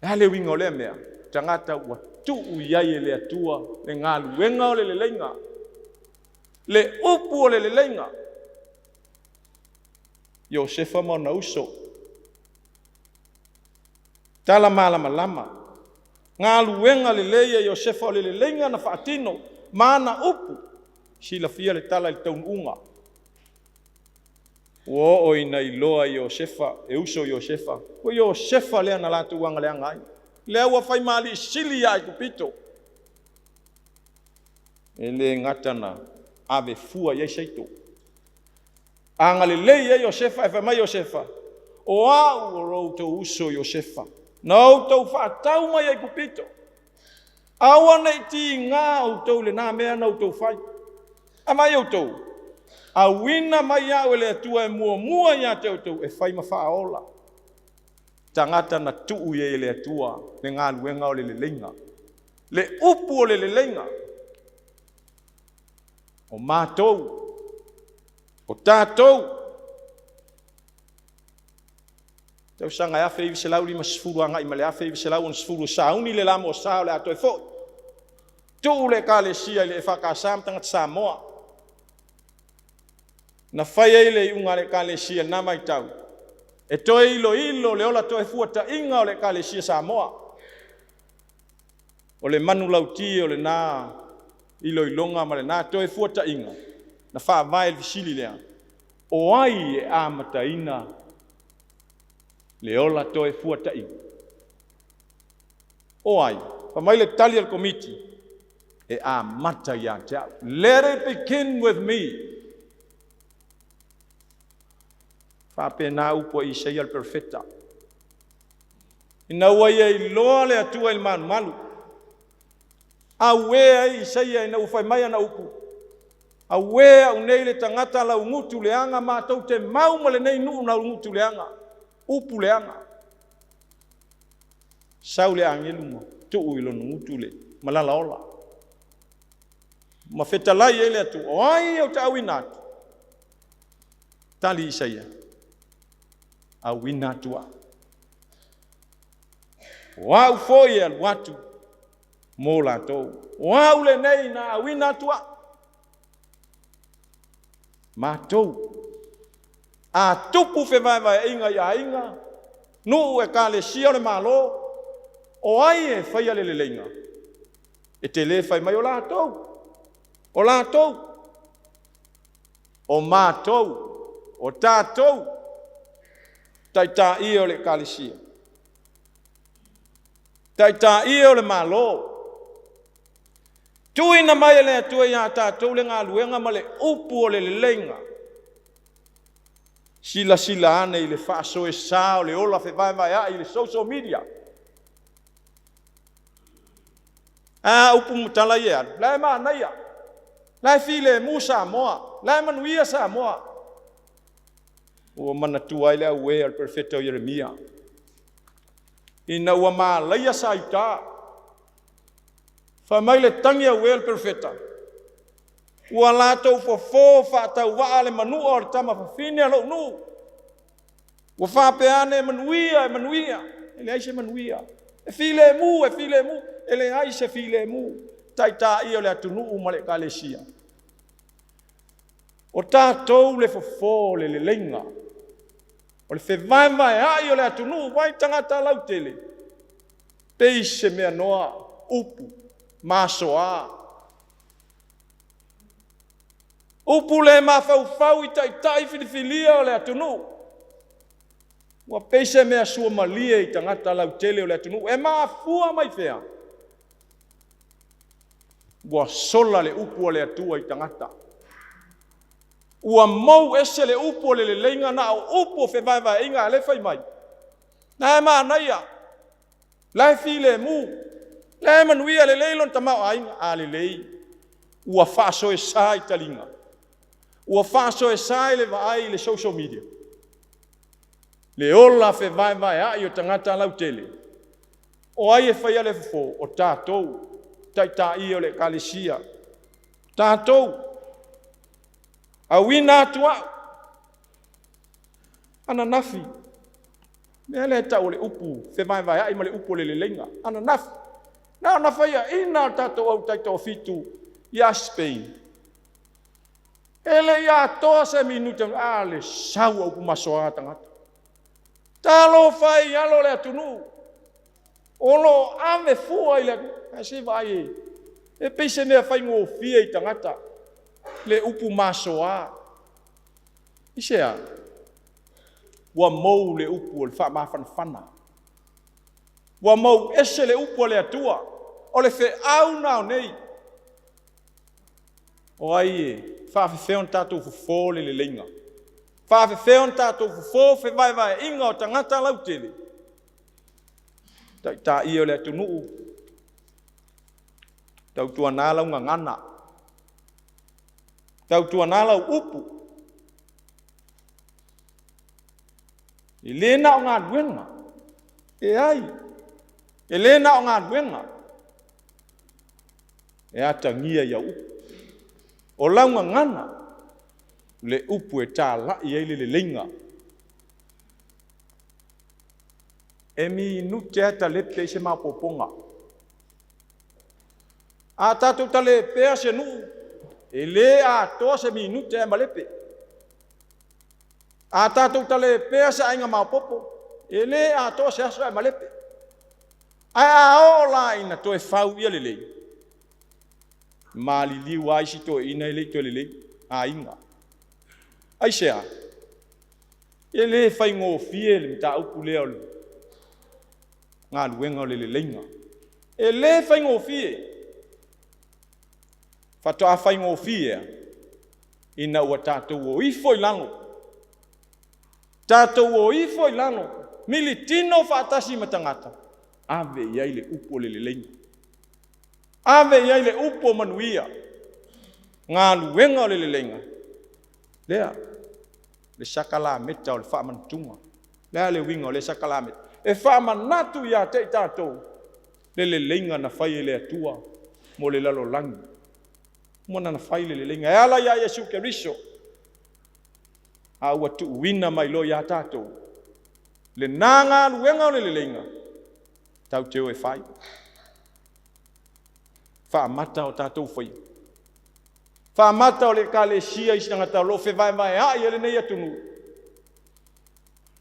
E a le uiga o lea mea? Tagata ua tuu i ai e le Atua le galuega o le leleiga, le upu o le leleiga. Iosefa ma ona uso, tala malamalama, galuega lelei a Iosefa o le leleiga na faatino ma ana upu. Silafia le tala i le taunuuga. Ua oo ina iloa Iosefa, e uso Iosefa, o Iosefa lea na latou agaleaga ai, lea ua fai mali'i sili ia Aikupito. E le gata na ave fua i ai saito, agalelei ai Iosefa, e fai mai Iosefa, o au o lo outou uso Iosefa, na outou faatau mai Aikupito, aua ne i tiga outou i lena mea na outou fai. Aumai outou, auina mai au e le Atua e muamua ia te outou e fai ma faaola. Tagata na tuu i ai e le Atua le galuega o le leleiga, le upu o le leleiga. O matou, o tatou, tausaga e 1950 agai ma le 1960, e sauni le la mosa o le a toe foi, tuu le Ekalesia i le EFKS ma tagata Samoa. Na fai ai le iuga a le Ekalesia i lena vaitau, E toe iloilo le ola toefuataʻiga o le Ekalesia Samoa. O le manulauti o lenā iloiloga ma lenā toefuataʻiga na faavae i le fesili lea, O ai e amataina le ola toefuataʻiga? O ai? Fai mai le tali a le Komiti, E amata ia te au. Let it begin with me. Faapena upu a Isaia le perofeta. Ina ua ia iloa le Atua i le malumalu, auē ai Isaia ina ua fai mai ana upu, Auē au nei le tagata laugutu leaga, matou te mau ma lenei nuu laugutu leaga, upu leaga. Sau le agelu ma tuu i lona gutu le malala ola. Ma fetalai ai le Atua, O ai ou te auina atu? Tali Isaia, Auina atu au. O au foi e alu atu mo latou. O au lenei na auina atu au. Matou. A tupu fevaevaeaiga i aiga, nuu, ekalesia o le Malo, o ai e faia le leleiga? E te le fai mai o latou, o latou, o matou, o tatou, taitai e o le ekalesia, taitai e o le Malo. Tuuina mai e le Atua iā tatou le galuega ma le upu o le leleiga. Silasila ane i le faasoesa o le ola fevaevaea'i i le social media. A upu ma tala ia e alu, la e manaia, la e filemu Samoa, la e manuia Samoa. Ua manatua ai le auē a le perofeta o Ieremia, ina ua malaia sa Iuta. Fai mai le tagi auē a le perofeta, ua latou fofo faatauvaa le manua o le tama fafine a lou nuu. Ua faapea ane, e manuia, e manuia. E leai se manuia. E filemu, e filemu. E leai se filemu. Taitai o le atunuu ma le ekalesia. O tatou le fofo o le leleiga, o le fevaevaea'i o le atunuu, vai tagata lautele, pei se mea noa, upu masoa. Upu le mafaufau i taitai filifilia o le atunuu, ua pei se mea suamalie i tagata lautele o le atunuu. E mafua mai fea? Ua sola le upu a le Atua i tagata. Ua mou ese le upu o le leleiga na o upu o fevaevaeaiga a le fai mai. La e manaia, la e filemu, la e manuia lelei lona tamaoaiga. A lelei, ua faasoesa i taliga, ua faasoesa i le vaai i le social media. Le ola fevaevaea'i o tagata lautele. O ai e faia le fofo? O tatou, taitai o le ekalesia. Tatou, auina atu au. Ananafi, mea lea e tau o le upu fevaevaea'i ma le upu o le leleiga. Ananafi, na ona faiaina o le tatou au taitoafitu ia Spain. E le i atoa se minute, a le sau a upu masoa tagata. Talofa e i alo o le atunuu, o lo o ave fua i le atunuu. Ae se i vaai e, e pei se mea faigofie i tagata le upu masoa. I se a? Ua mou le upu o le faamafanafana. Ua mou ese le upu a le Atua. O le feau na o nei. O ai e faafefea ona tatou fofo le leleiga? Faafefea ona tatou fofo fevaevaeaiga o tagata lautele? Taitai o le atunuu, tautuana lau gagana, tautuana lau upu. E le na o galuega, e ai, e le na o galuega e atagia i au upu. O lau gagana, le upu e talai ai le leleiga. E minute lava talepe ai se maopoopoga. A tatou talepea se nuu, e le atoa se minute ae malepe. A tatou talepea se aiga maopoopo, e lē atoa se aso ae malepe. Ae a oo la ina toe fau ia lelei, maliliu lava isi toeaiina e le i toe lelei aiga. Aisea? E lē faigofie le mataupu lea o le galuega o le leleiga. E lē faigofie. Faatoa faigofie lava ina ua tatou o ifo i lalo, tatou o ifo i lalo, militino faatasi ma tagata, ave i ai le upu o le leleiga, ave i ai le upu o manuia, galuega o le leleiga, lea, le sakalameta o le faamanatuga. O le a le uiga o lea sakalameta? E faamanatu ia te i tatou le leleiga na fai e le Atua mo le lalolagi. Ua na fai le leleiga e ala ia Iesu Keriso, a ua tuuina mai loa ia tatou lena galuega o le leleiga, tatou te o e fai. Faamata o tatou faiva, faamata o le Ekalesia i tagata o lo o fevaevaeai ai lenei atunuu.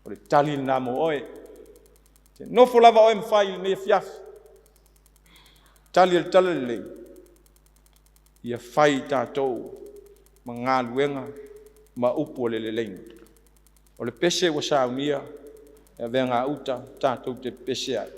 O le tali lena mo oe. E te nofo lava oe ma fai i lenei afiafi. Tali o le Talalelei, ia fai tatou ma galuega ma upu o le leleiga. O le pese ua saunia, e avea gauta tatou te pepese ai.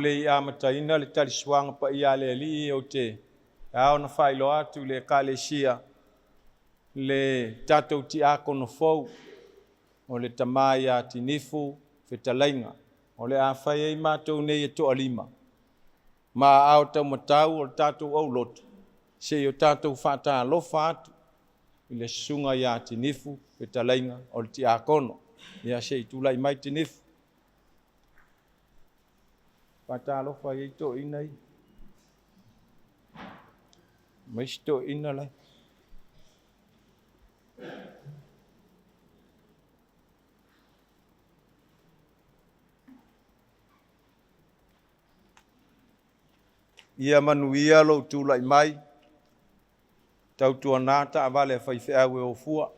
le i amataina le talisuaga paia a le Alii, ou te ao ona faailoa atu i le Ekalesia le tatou tiakono fou, o le tama ia Tinifu Fetalaiga. O le a fai ai matou nei e toalima, ma aao taumatau o le tatou aulotu, se i o tatou faatalofa atu i le susuga ia Tinifu Fetalaiga o le tiakono. Ia se i tulai mai Tinifu. Faatalofa i ai toeaiina ia. Ma isi toeaiina la. Ia manuia lou tulai mai, tautuana taavale a faifeau e o fua.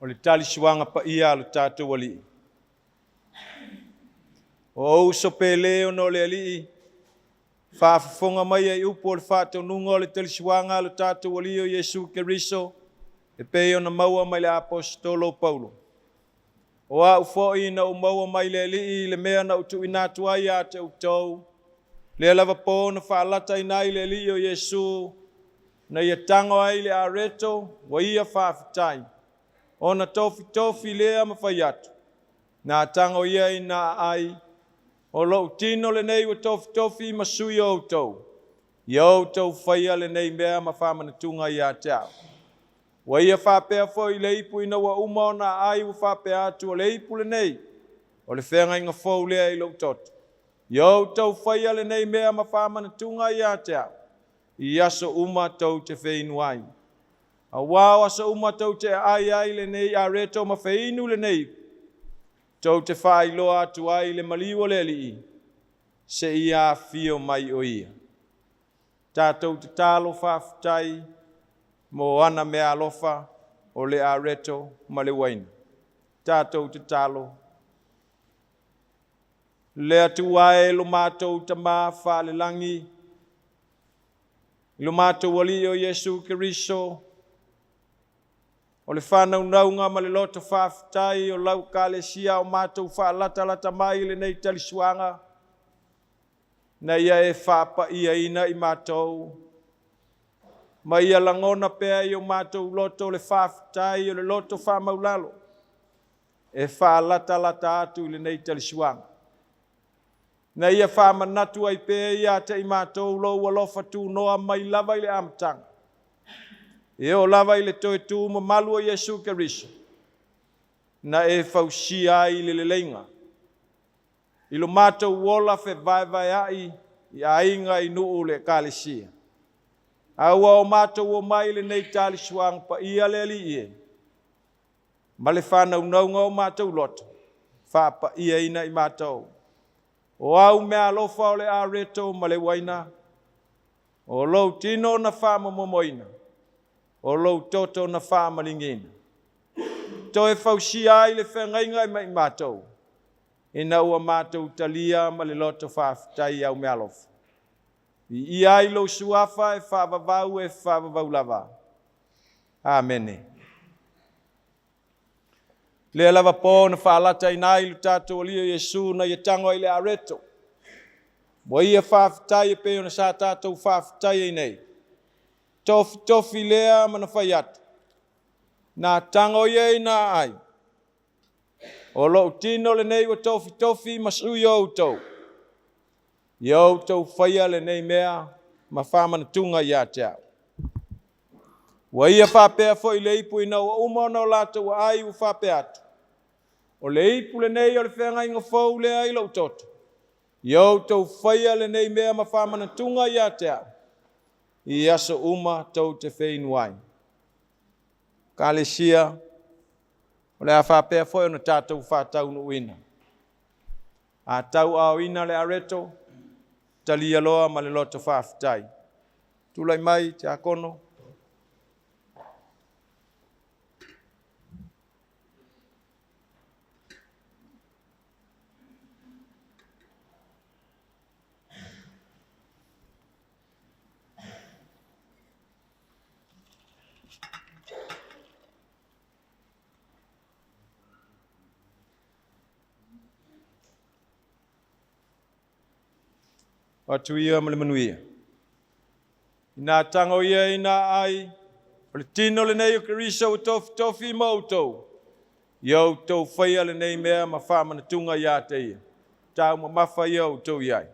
O le talisuaga paia a lo tatou Alii. O ou uso pele ona o le Alii, faafofoga mai ai upu o le faatonuga o le talisuaga a lo tatou Alii o Iesu Keriso, e pei ona maua mai le Aposetolo o Paulo. O au foi na ou maua mai le Alii le mea na ou tuuina atu ai ia te outou, lea lava po na faalataina ai le Alii o Iesu, na ia tago ai le areto, ua ia faafetai, ona tofitofi lea ma fai atu, na tago ia ina aai, o lou tino lenei ua tofitofi ma sui o outou, ia outou faia lenei mea ma faamanatuga ia te au. Ua ia faapea foi le ipu ina ua uma ona aai ua faapea atu o le ipu lenei, o le feagaiga fou lea i lou toto. Ia outou faia lenei mea ma faamanatuga ia te au, i aso uma tou te feinu ai. Auā o aso uma tou te aai ai lenei areto ma feinu lenei ipu, tou te faailoa atu ai le maliu o le Alii, seia afio mai o ia. Tatou tatalo faafetai mo ana meaalofa o le areto ma le uaina. Tatou tatalo. Le Atua e lo matou Tamā faalelagi, i lo matou Alii o Iesu Keriso, o le faanaunauga ma le loto faafetai o lau Ekalesia o matou faalatalata mai i lenei talisuaga, na ia e faapaiaina i matou, ma ia lagona pea i o matou loto le faafetai o le loto faamaulalo, e faalatalata atu i lenei talisuaga. Na ia faamanatu ai pea ia te i matou lou alofa tunoa mai lava i le amataga, e oo lava i le toe tu mamalu o Iesu Keriso, na e fausia ai le leleiga, i lo matou ola fevaevaeai i aiga i nuu le Ekalesia. A ua o matou o mai lenei talisuaga paia le Alii e, ma le faanaunauga o matou loto, faapaiaina i matou. O au meaalofa o le areto ma le uaina, o lou tino na faamomomoina, o lou toto na faamaligiina. Toe fausia ai le feagaiga ma i matou, ina ua matou talia ma le loto faafetai au meaalofa. Viia ai lou suafa e faavavau e faavavau lava. Amene. Lea lava po na faalataina ai lo tatou Alii o Iesu na ia tago ai le areto. Ua ia faafetai e pei ona sa tatou faafetai ai nei. Tofitofi lea ma na fai atu. Na tago ia ina aai. O lou tino lenei ua tofitofi ma sui o outou. Ia outou faia lenei mea ma faamanatuga ia te au. Ua ia faapea foi le ipu ina ua uma ona o latou aai ua faapea atu. O le ipu lenei o le feagaiga fou lea i lou toto. Ia outou faia lenei mea ma faamanatuga ia te au. I aso uma tou te feinu ai. Ekalesia, o le a faapea foi ona tatou faataunuuina. A tauaaoina le areto, talia loa ma le loto faafetai. Tulai mai, tiakono. O atu ia ma le manuia. Ina tago ia ina ai, o le tino lenei o Keriso ua tofitofi mo outou. Ia outou faia lenei mea ma faamanatuga ia te ia. Taumamafa ia outou i ai.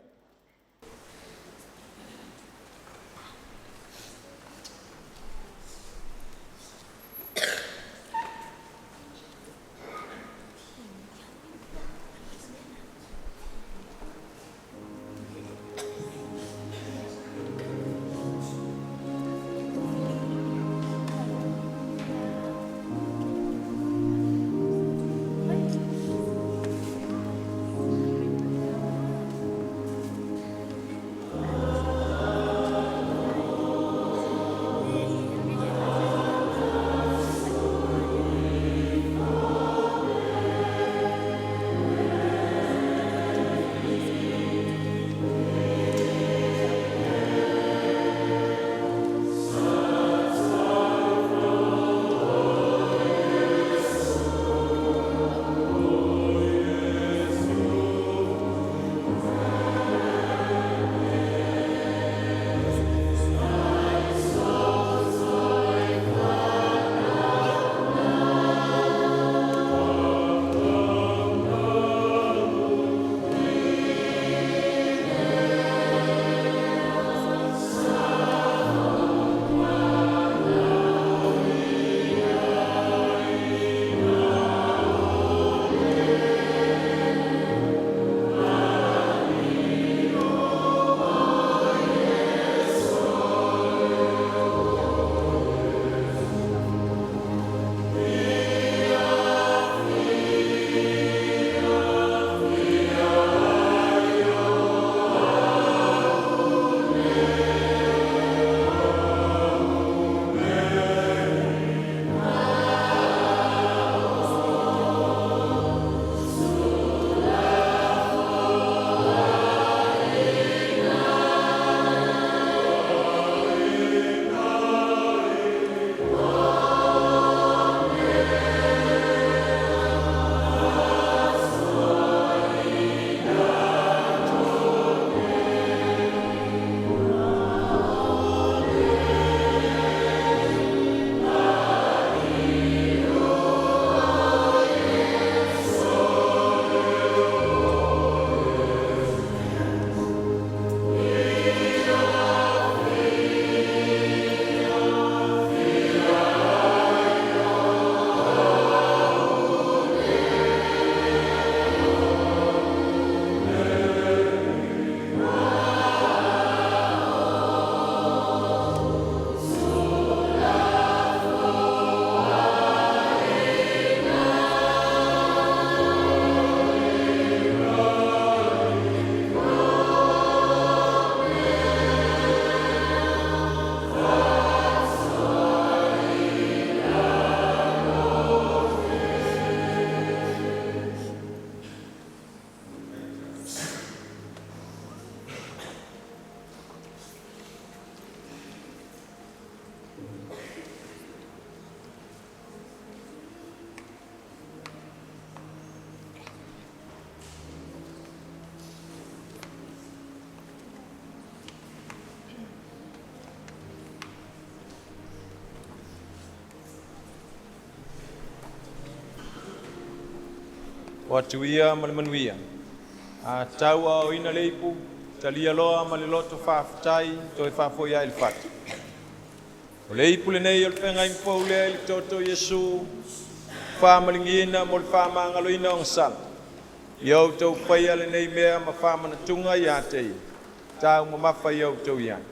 O atu ia ma le manuia. A tauaoina le ipu, talia loa ma le loto faafetai, toe faafoi ai le fatu. O le ipu lenei o le feagaiga fou lea i le toto o Iesu, faamaligina mo le faamagaloina o agasala. Ia outou faia lenei mea ma faamanatuga ia te ia. Taumamafa ia outou i ai.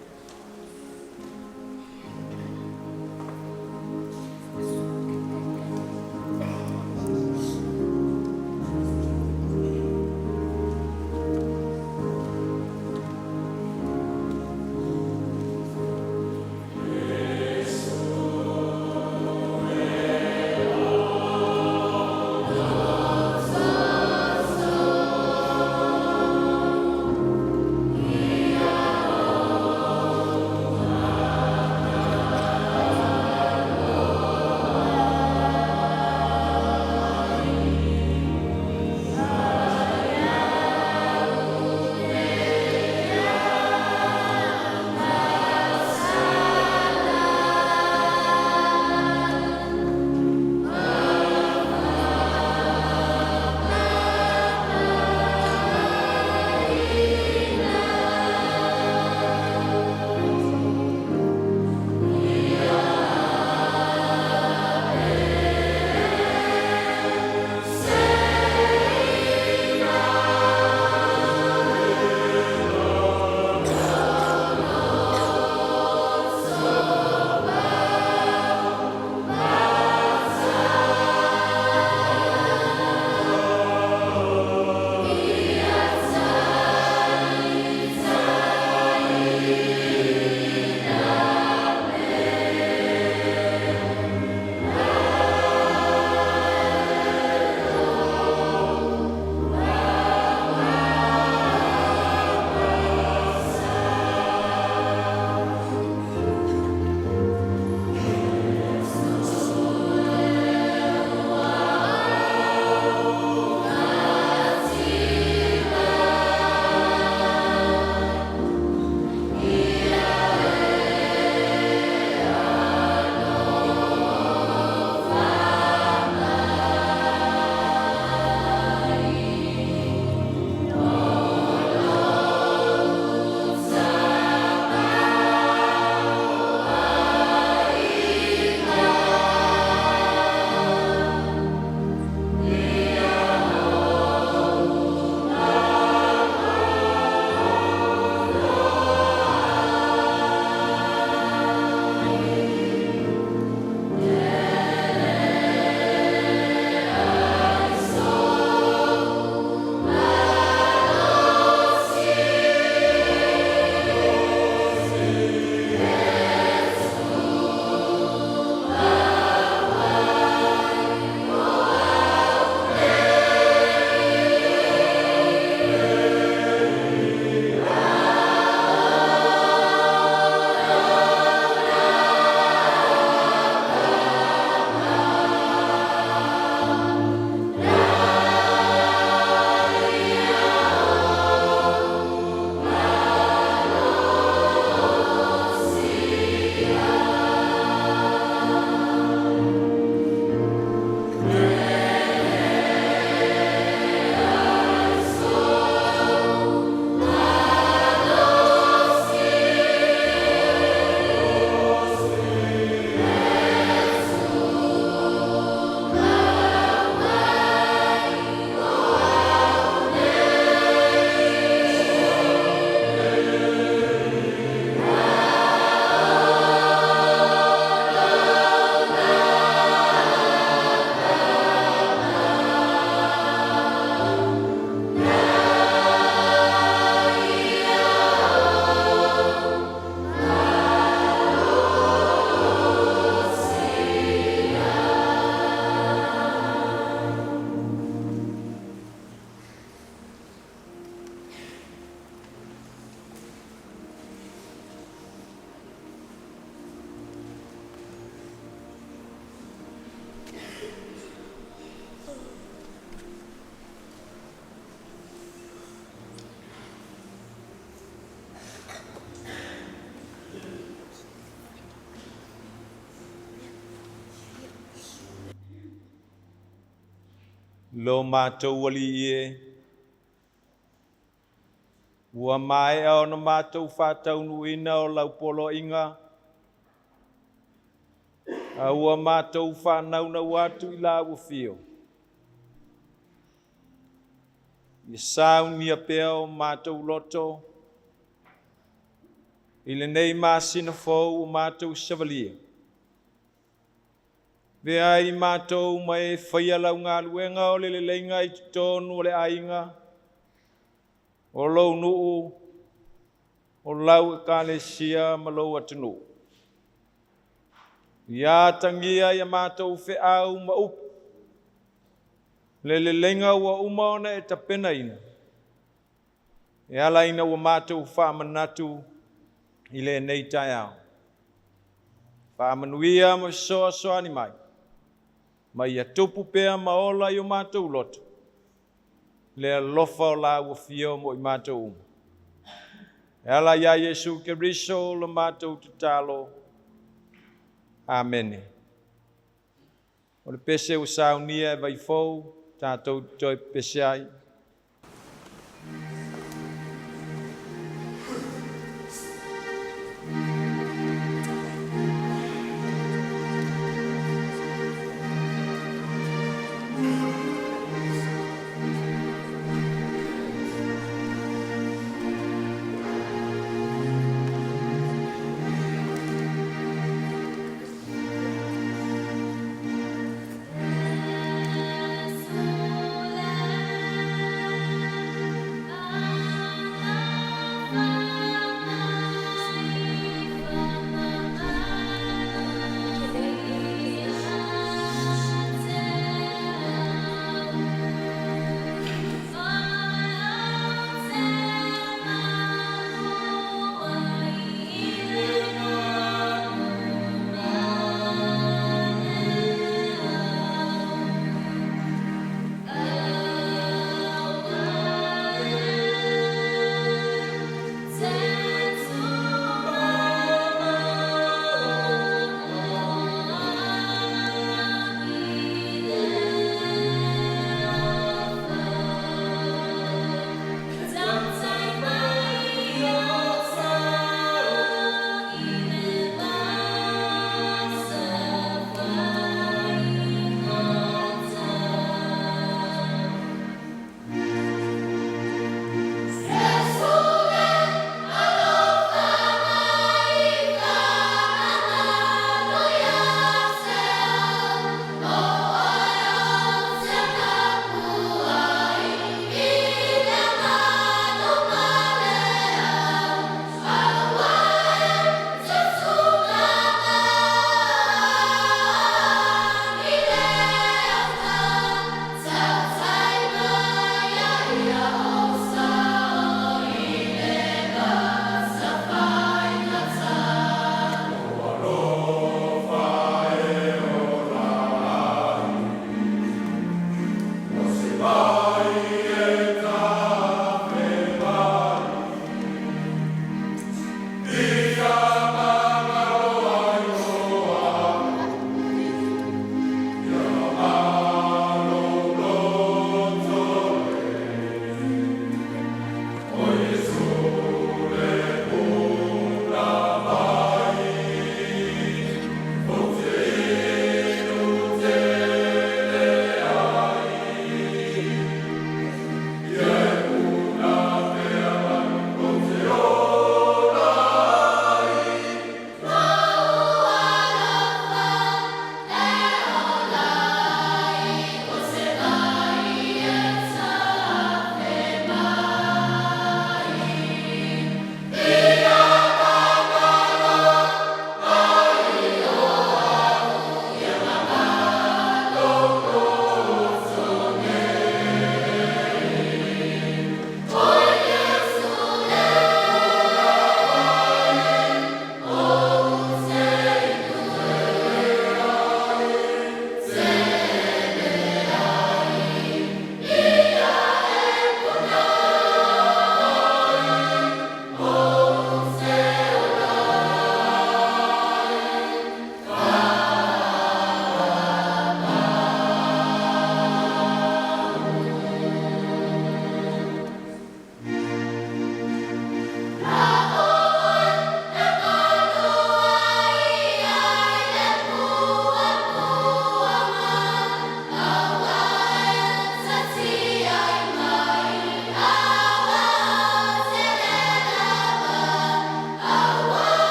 Lo matou Alii e, ua maea ona matou faataunuuina o lau poloaiga, a ua matou faanaunau atu i lau afio. Ia saunia pea o matou loto i lenei masina fou o matou savalia. Vea ai matou ma e faia lau galuega o le leleiga i totonu o le aiga, o lou nuu, o lau ekalesia ma lou atunuu. Ia atagia ia matou feau ma upu, le leleiga ua uma ona e tapenaina, e ala ina ua matou faamanatu i lenei taeao. Faamanuia ma fesoasoani mai, ma ia tupu pea ma ola i o matou loto, le alofa o lau afio mo i matou uma. E ala iā Iesu Keriso la matou tatalo. Amene. O le pese ua saunia e Vaifou, tatou toe pese ai.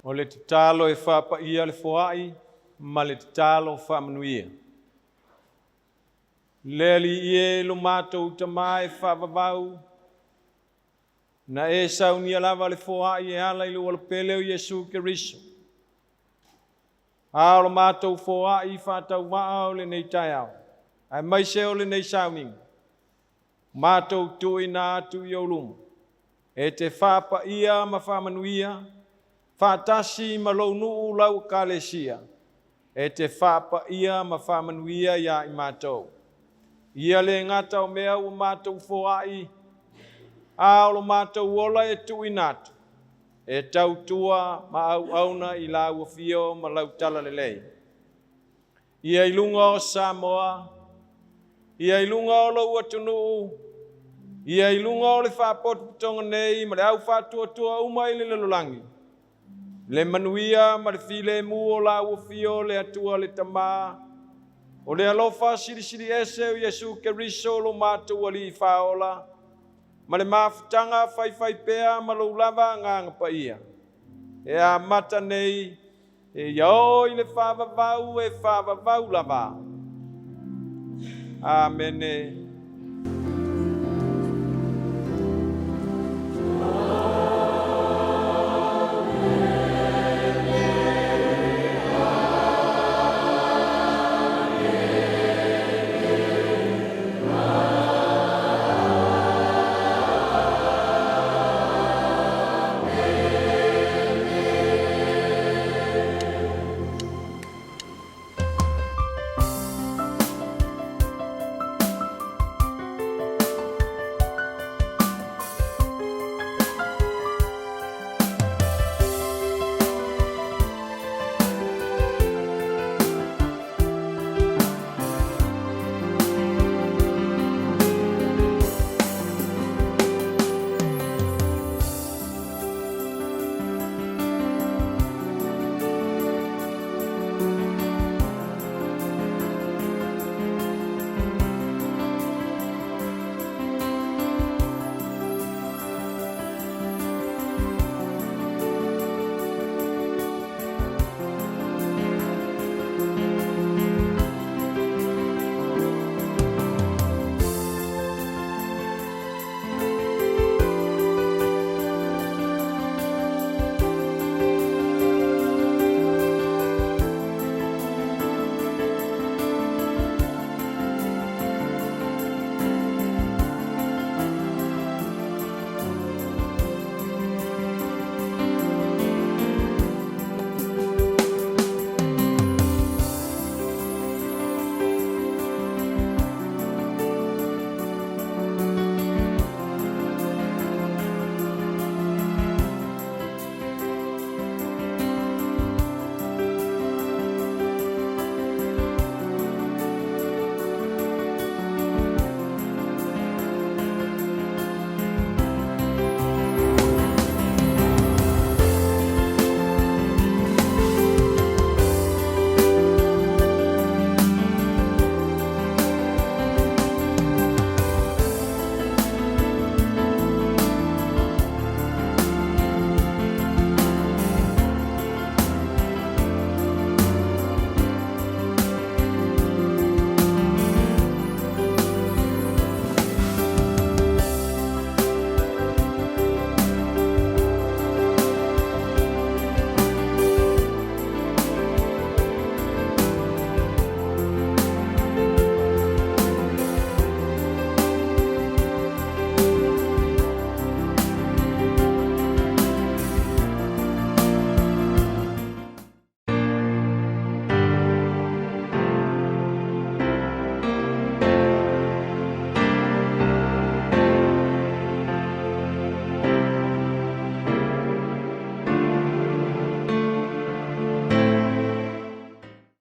O le tatalo e faapaia le foai ma le tatalo faamanuia. Le Alii e lo matou Tamā e faavavau, na e saunia lava le foai e ala i lou Alopele o Iesu Keriso. A o lo matou foai faatauvaa o lenei taeao, aemaise o lenei sauniga, matou tuuina atu i ou luma, e te faapaia ma faamanuia, faatasi ma lou nuu lau Ekalesia, e te faapaia ma faamanuia ia i matou. Ia le gata o mea ua matou foai, a o lo matou ola e tuuina atu, e tautua ma auauna i lau afio ma lau talalelei. Ia i luga o Samoa, ia i luga o lou atunuu, ia i luga o le faapotopotoga nei ma le au faatuatua uma i le lalolagi, le manuia ma le filemu o lau afio le Atua le Tamā, o le alofa silisili ese o Iesu Keriso lo matou Alii faaola, ma le mafutaga faifaipea ma lou lava Agaga Paia, e amata nei seia oo i le faavavau e faavavau lava. Amene.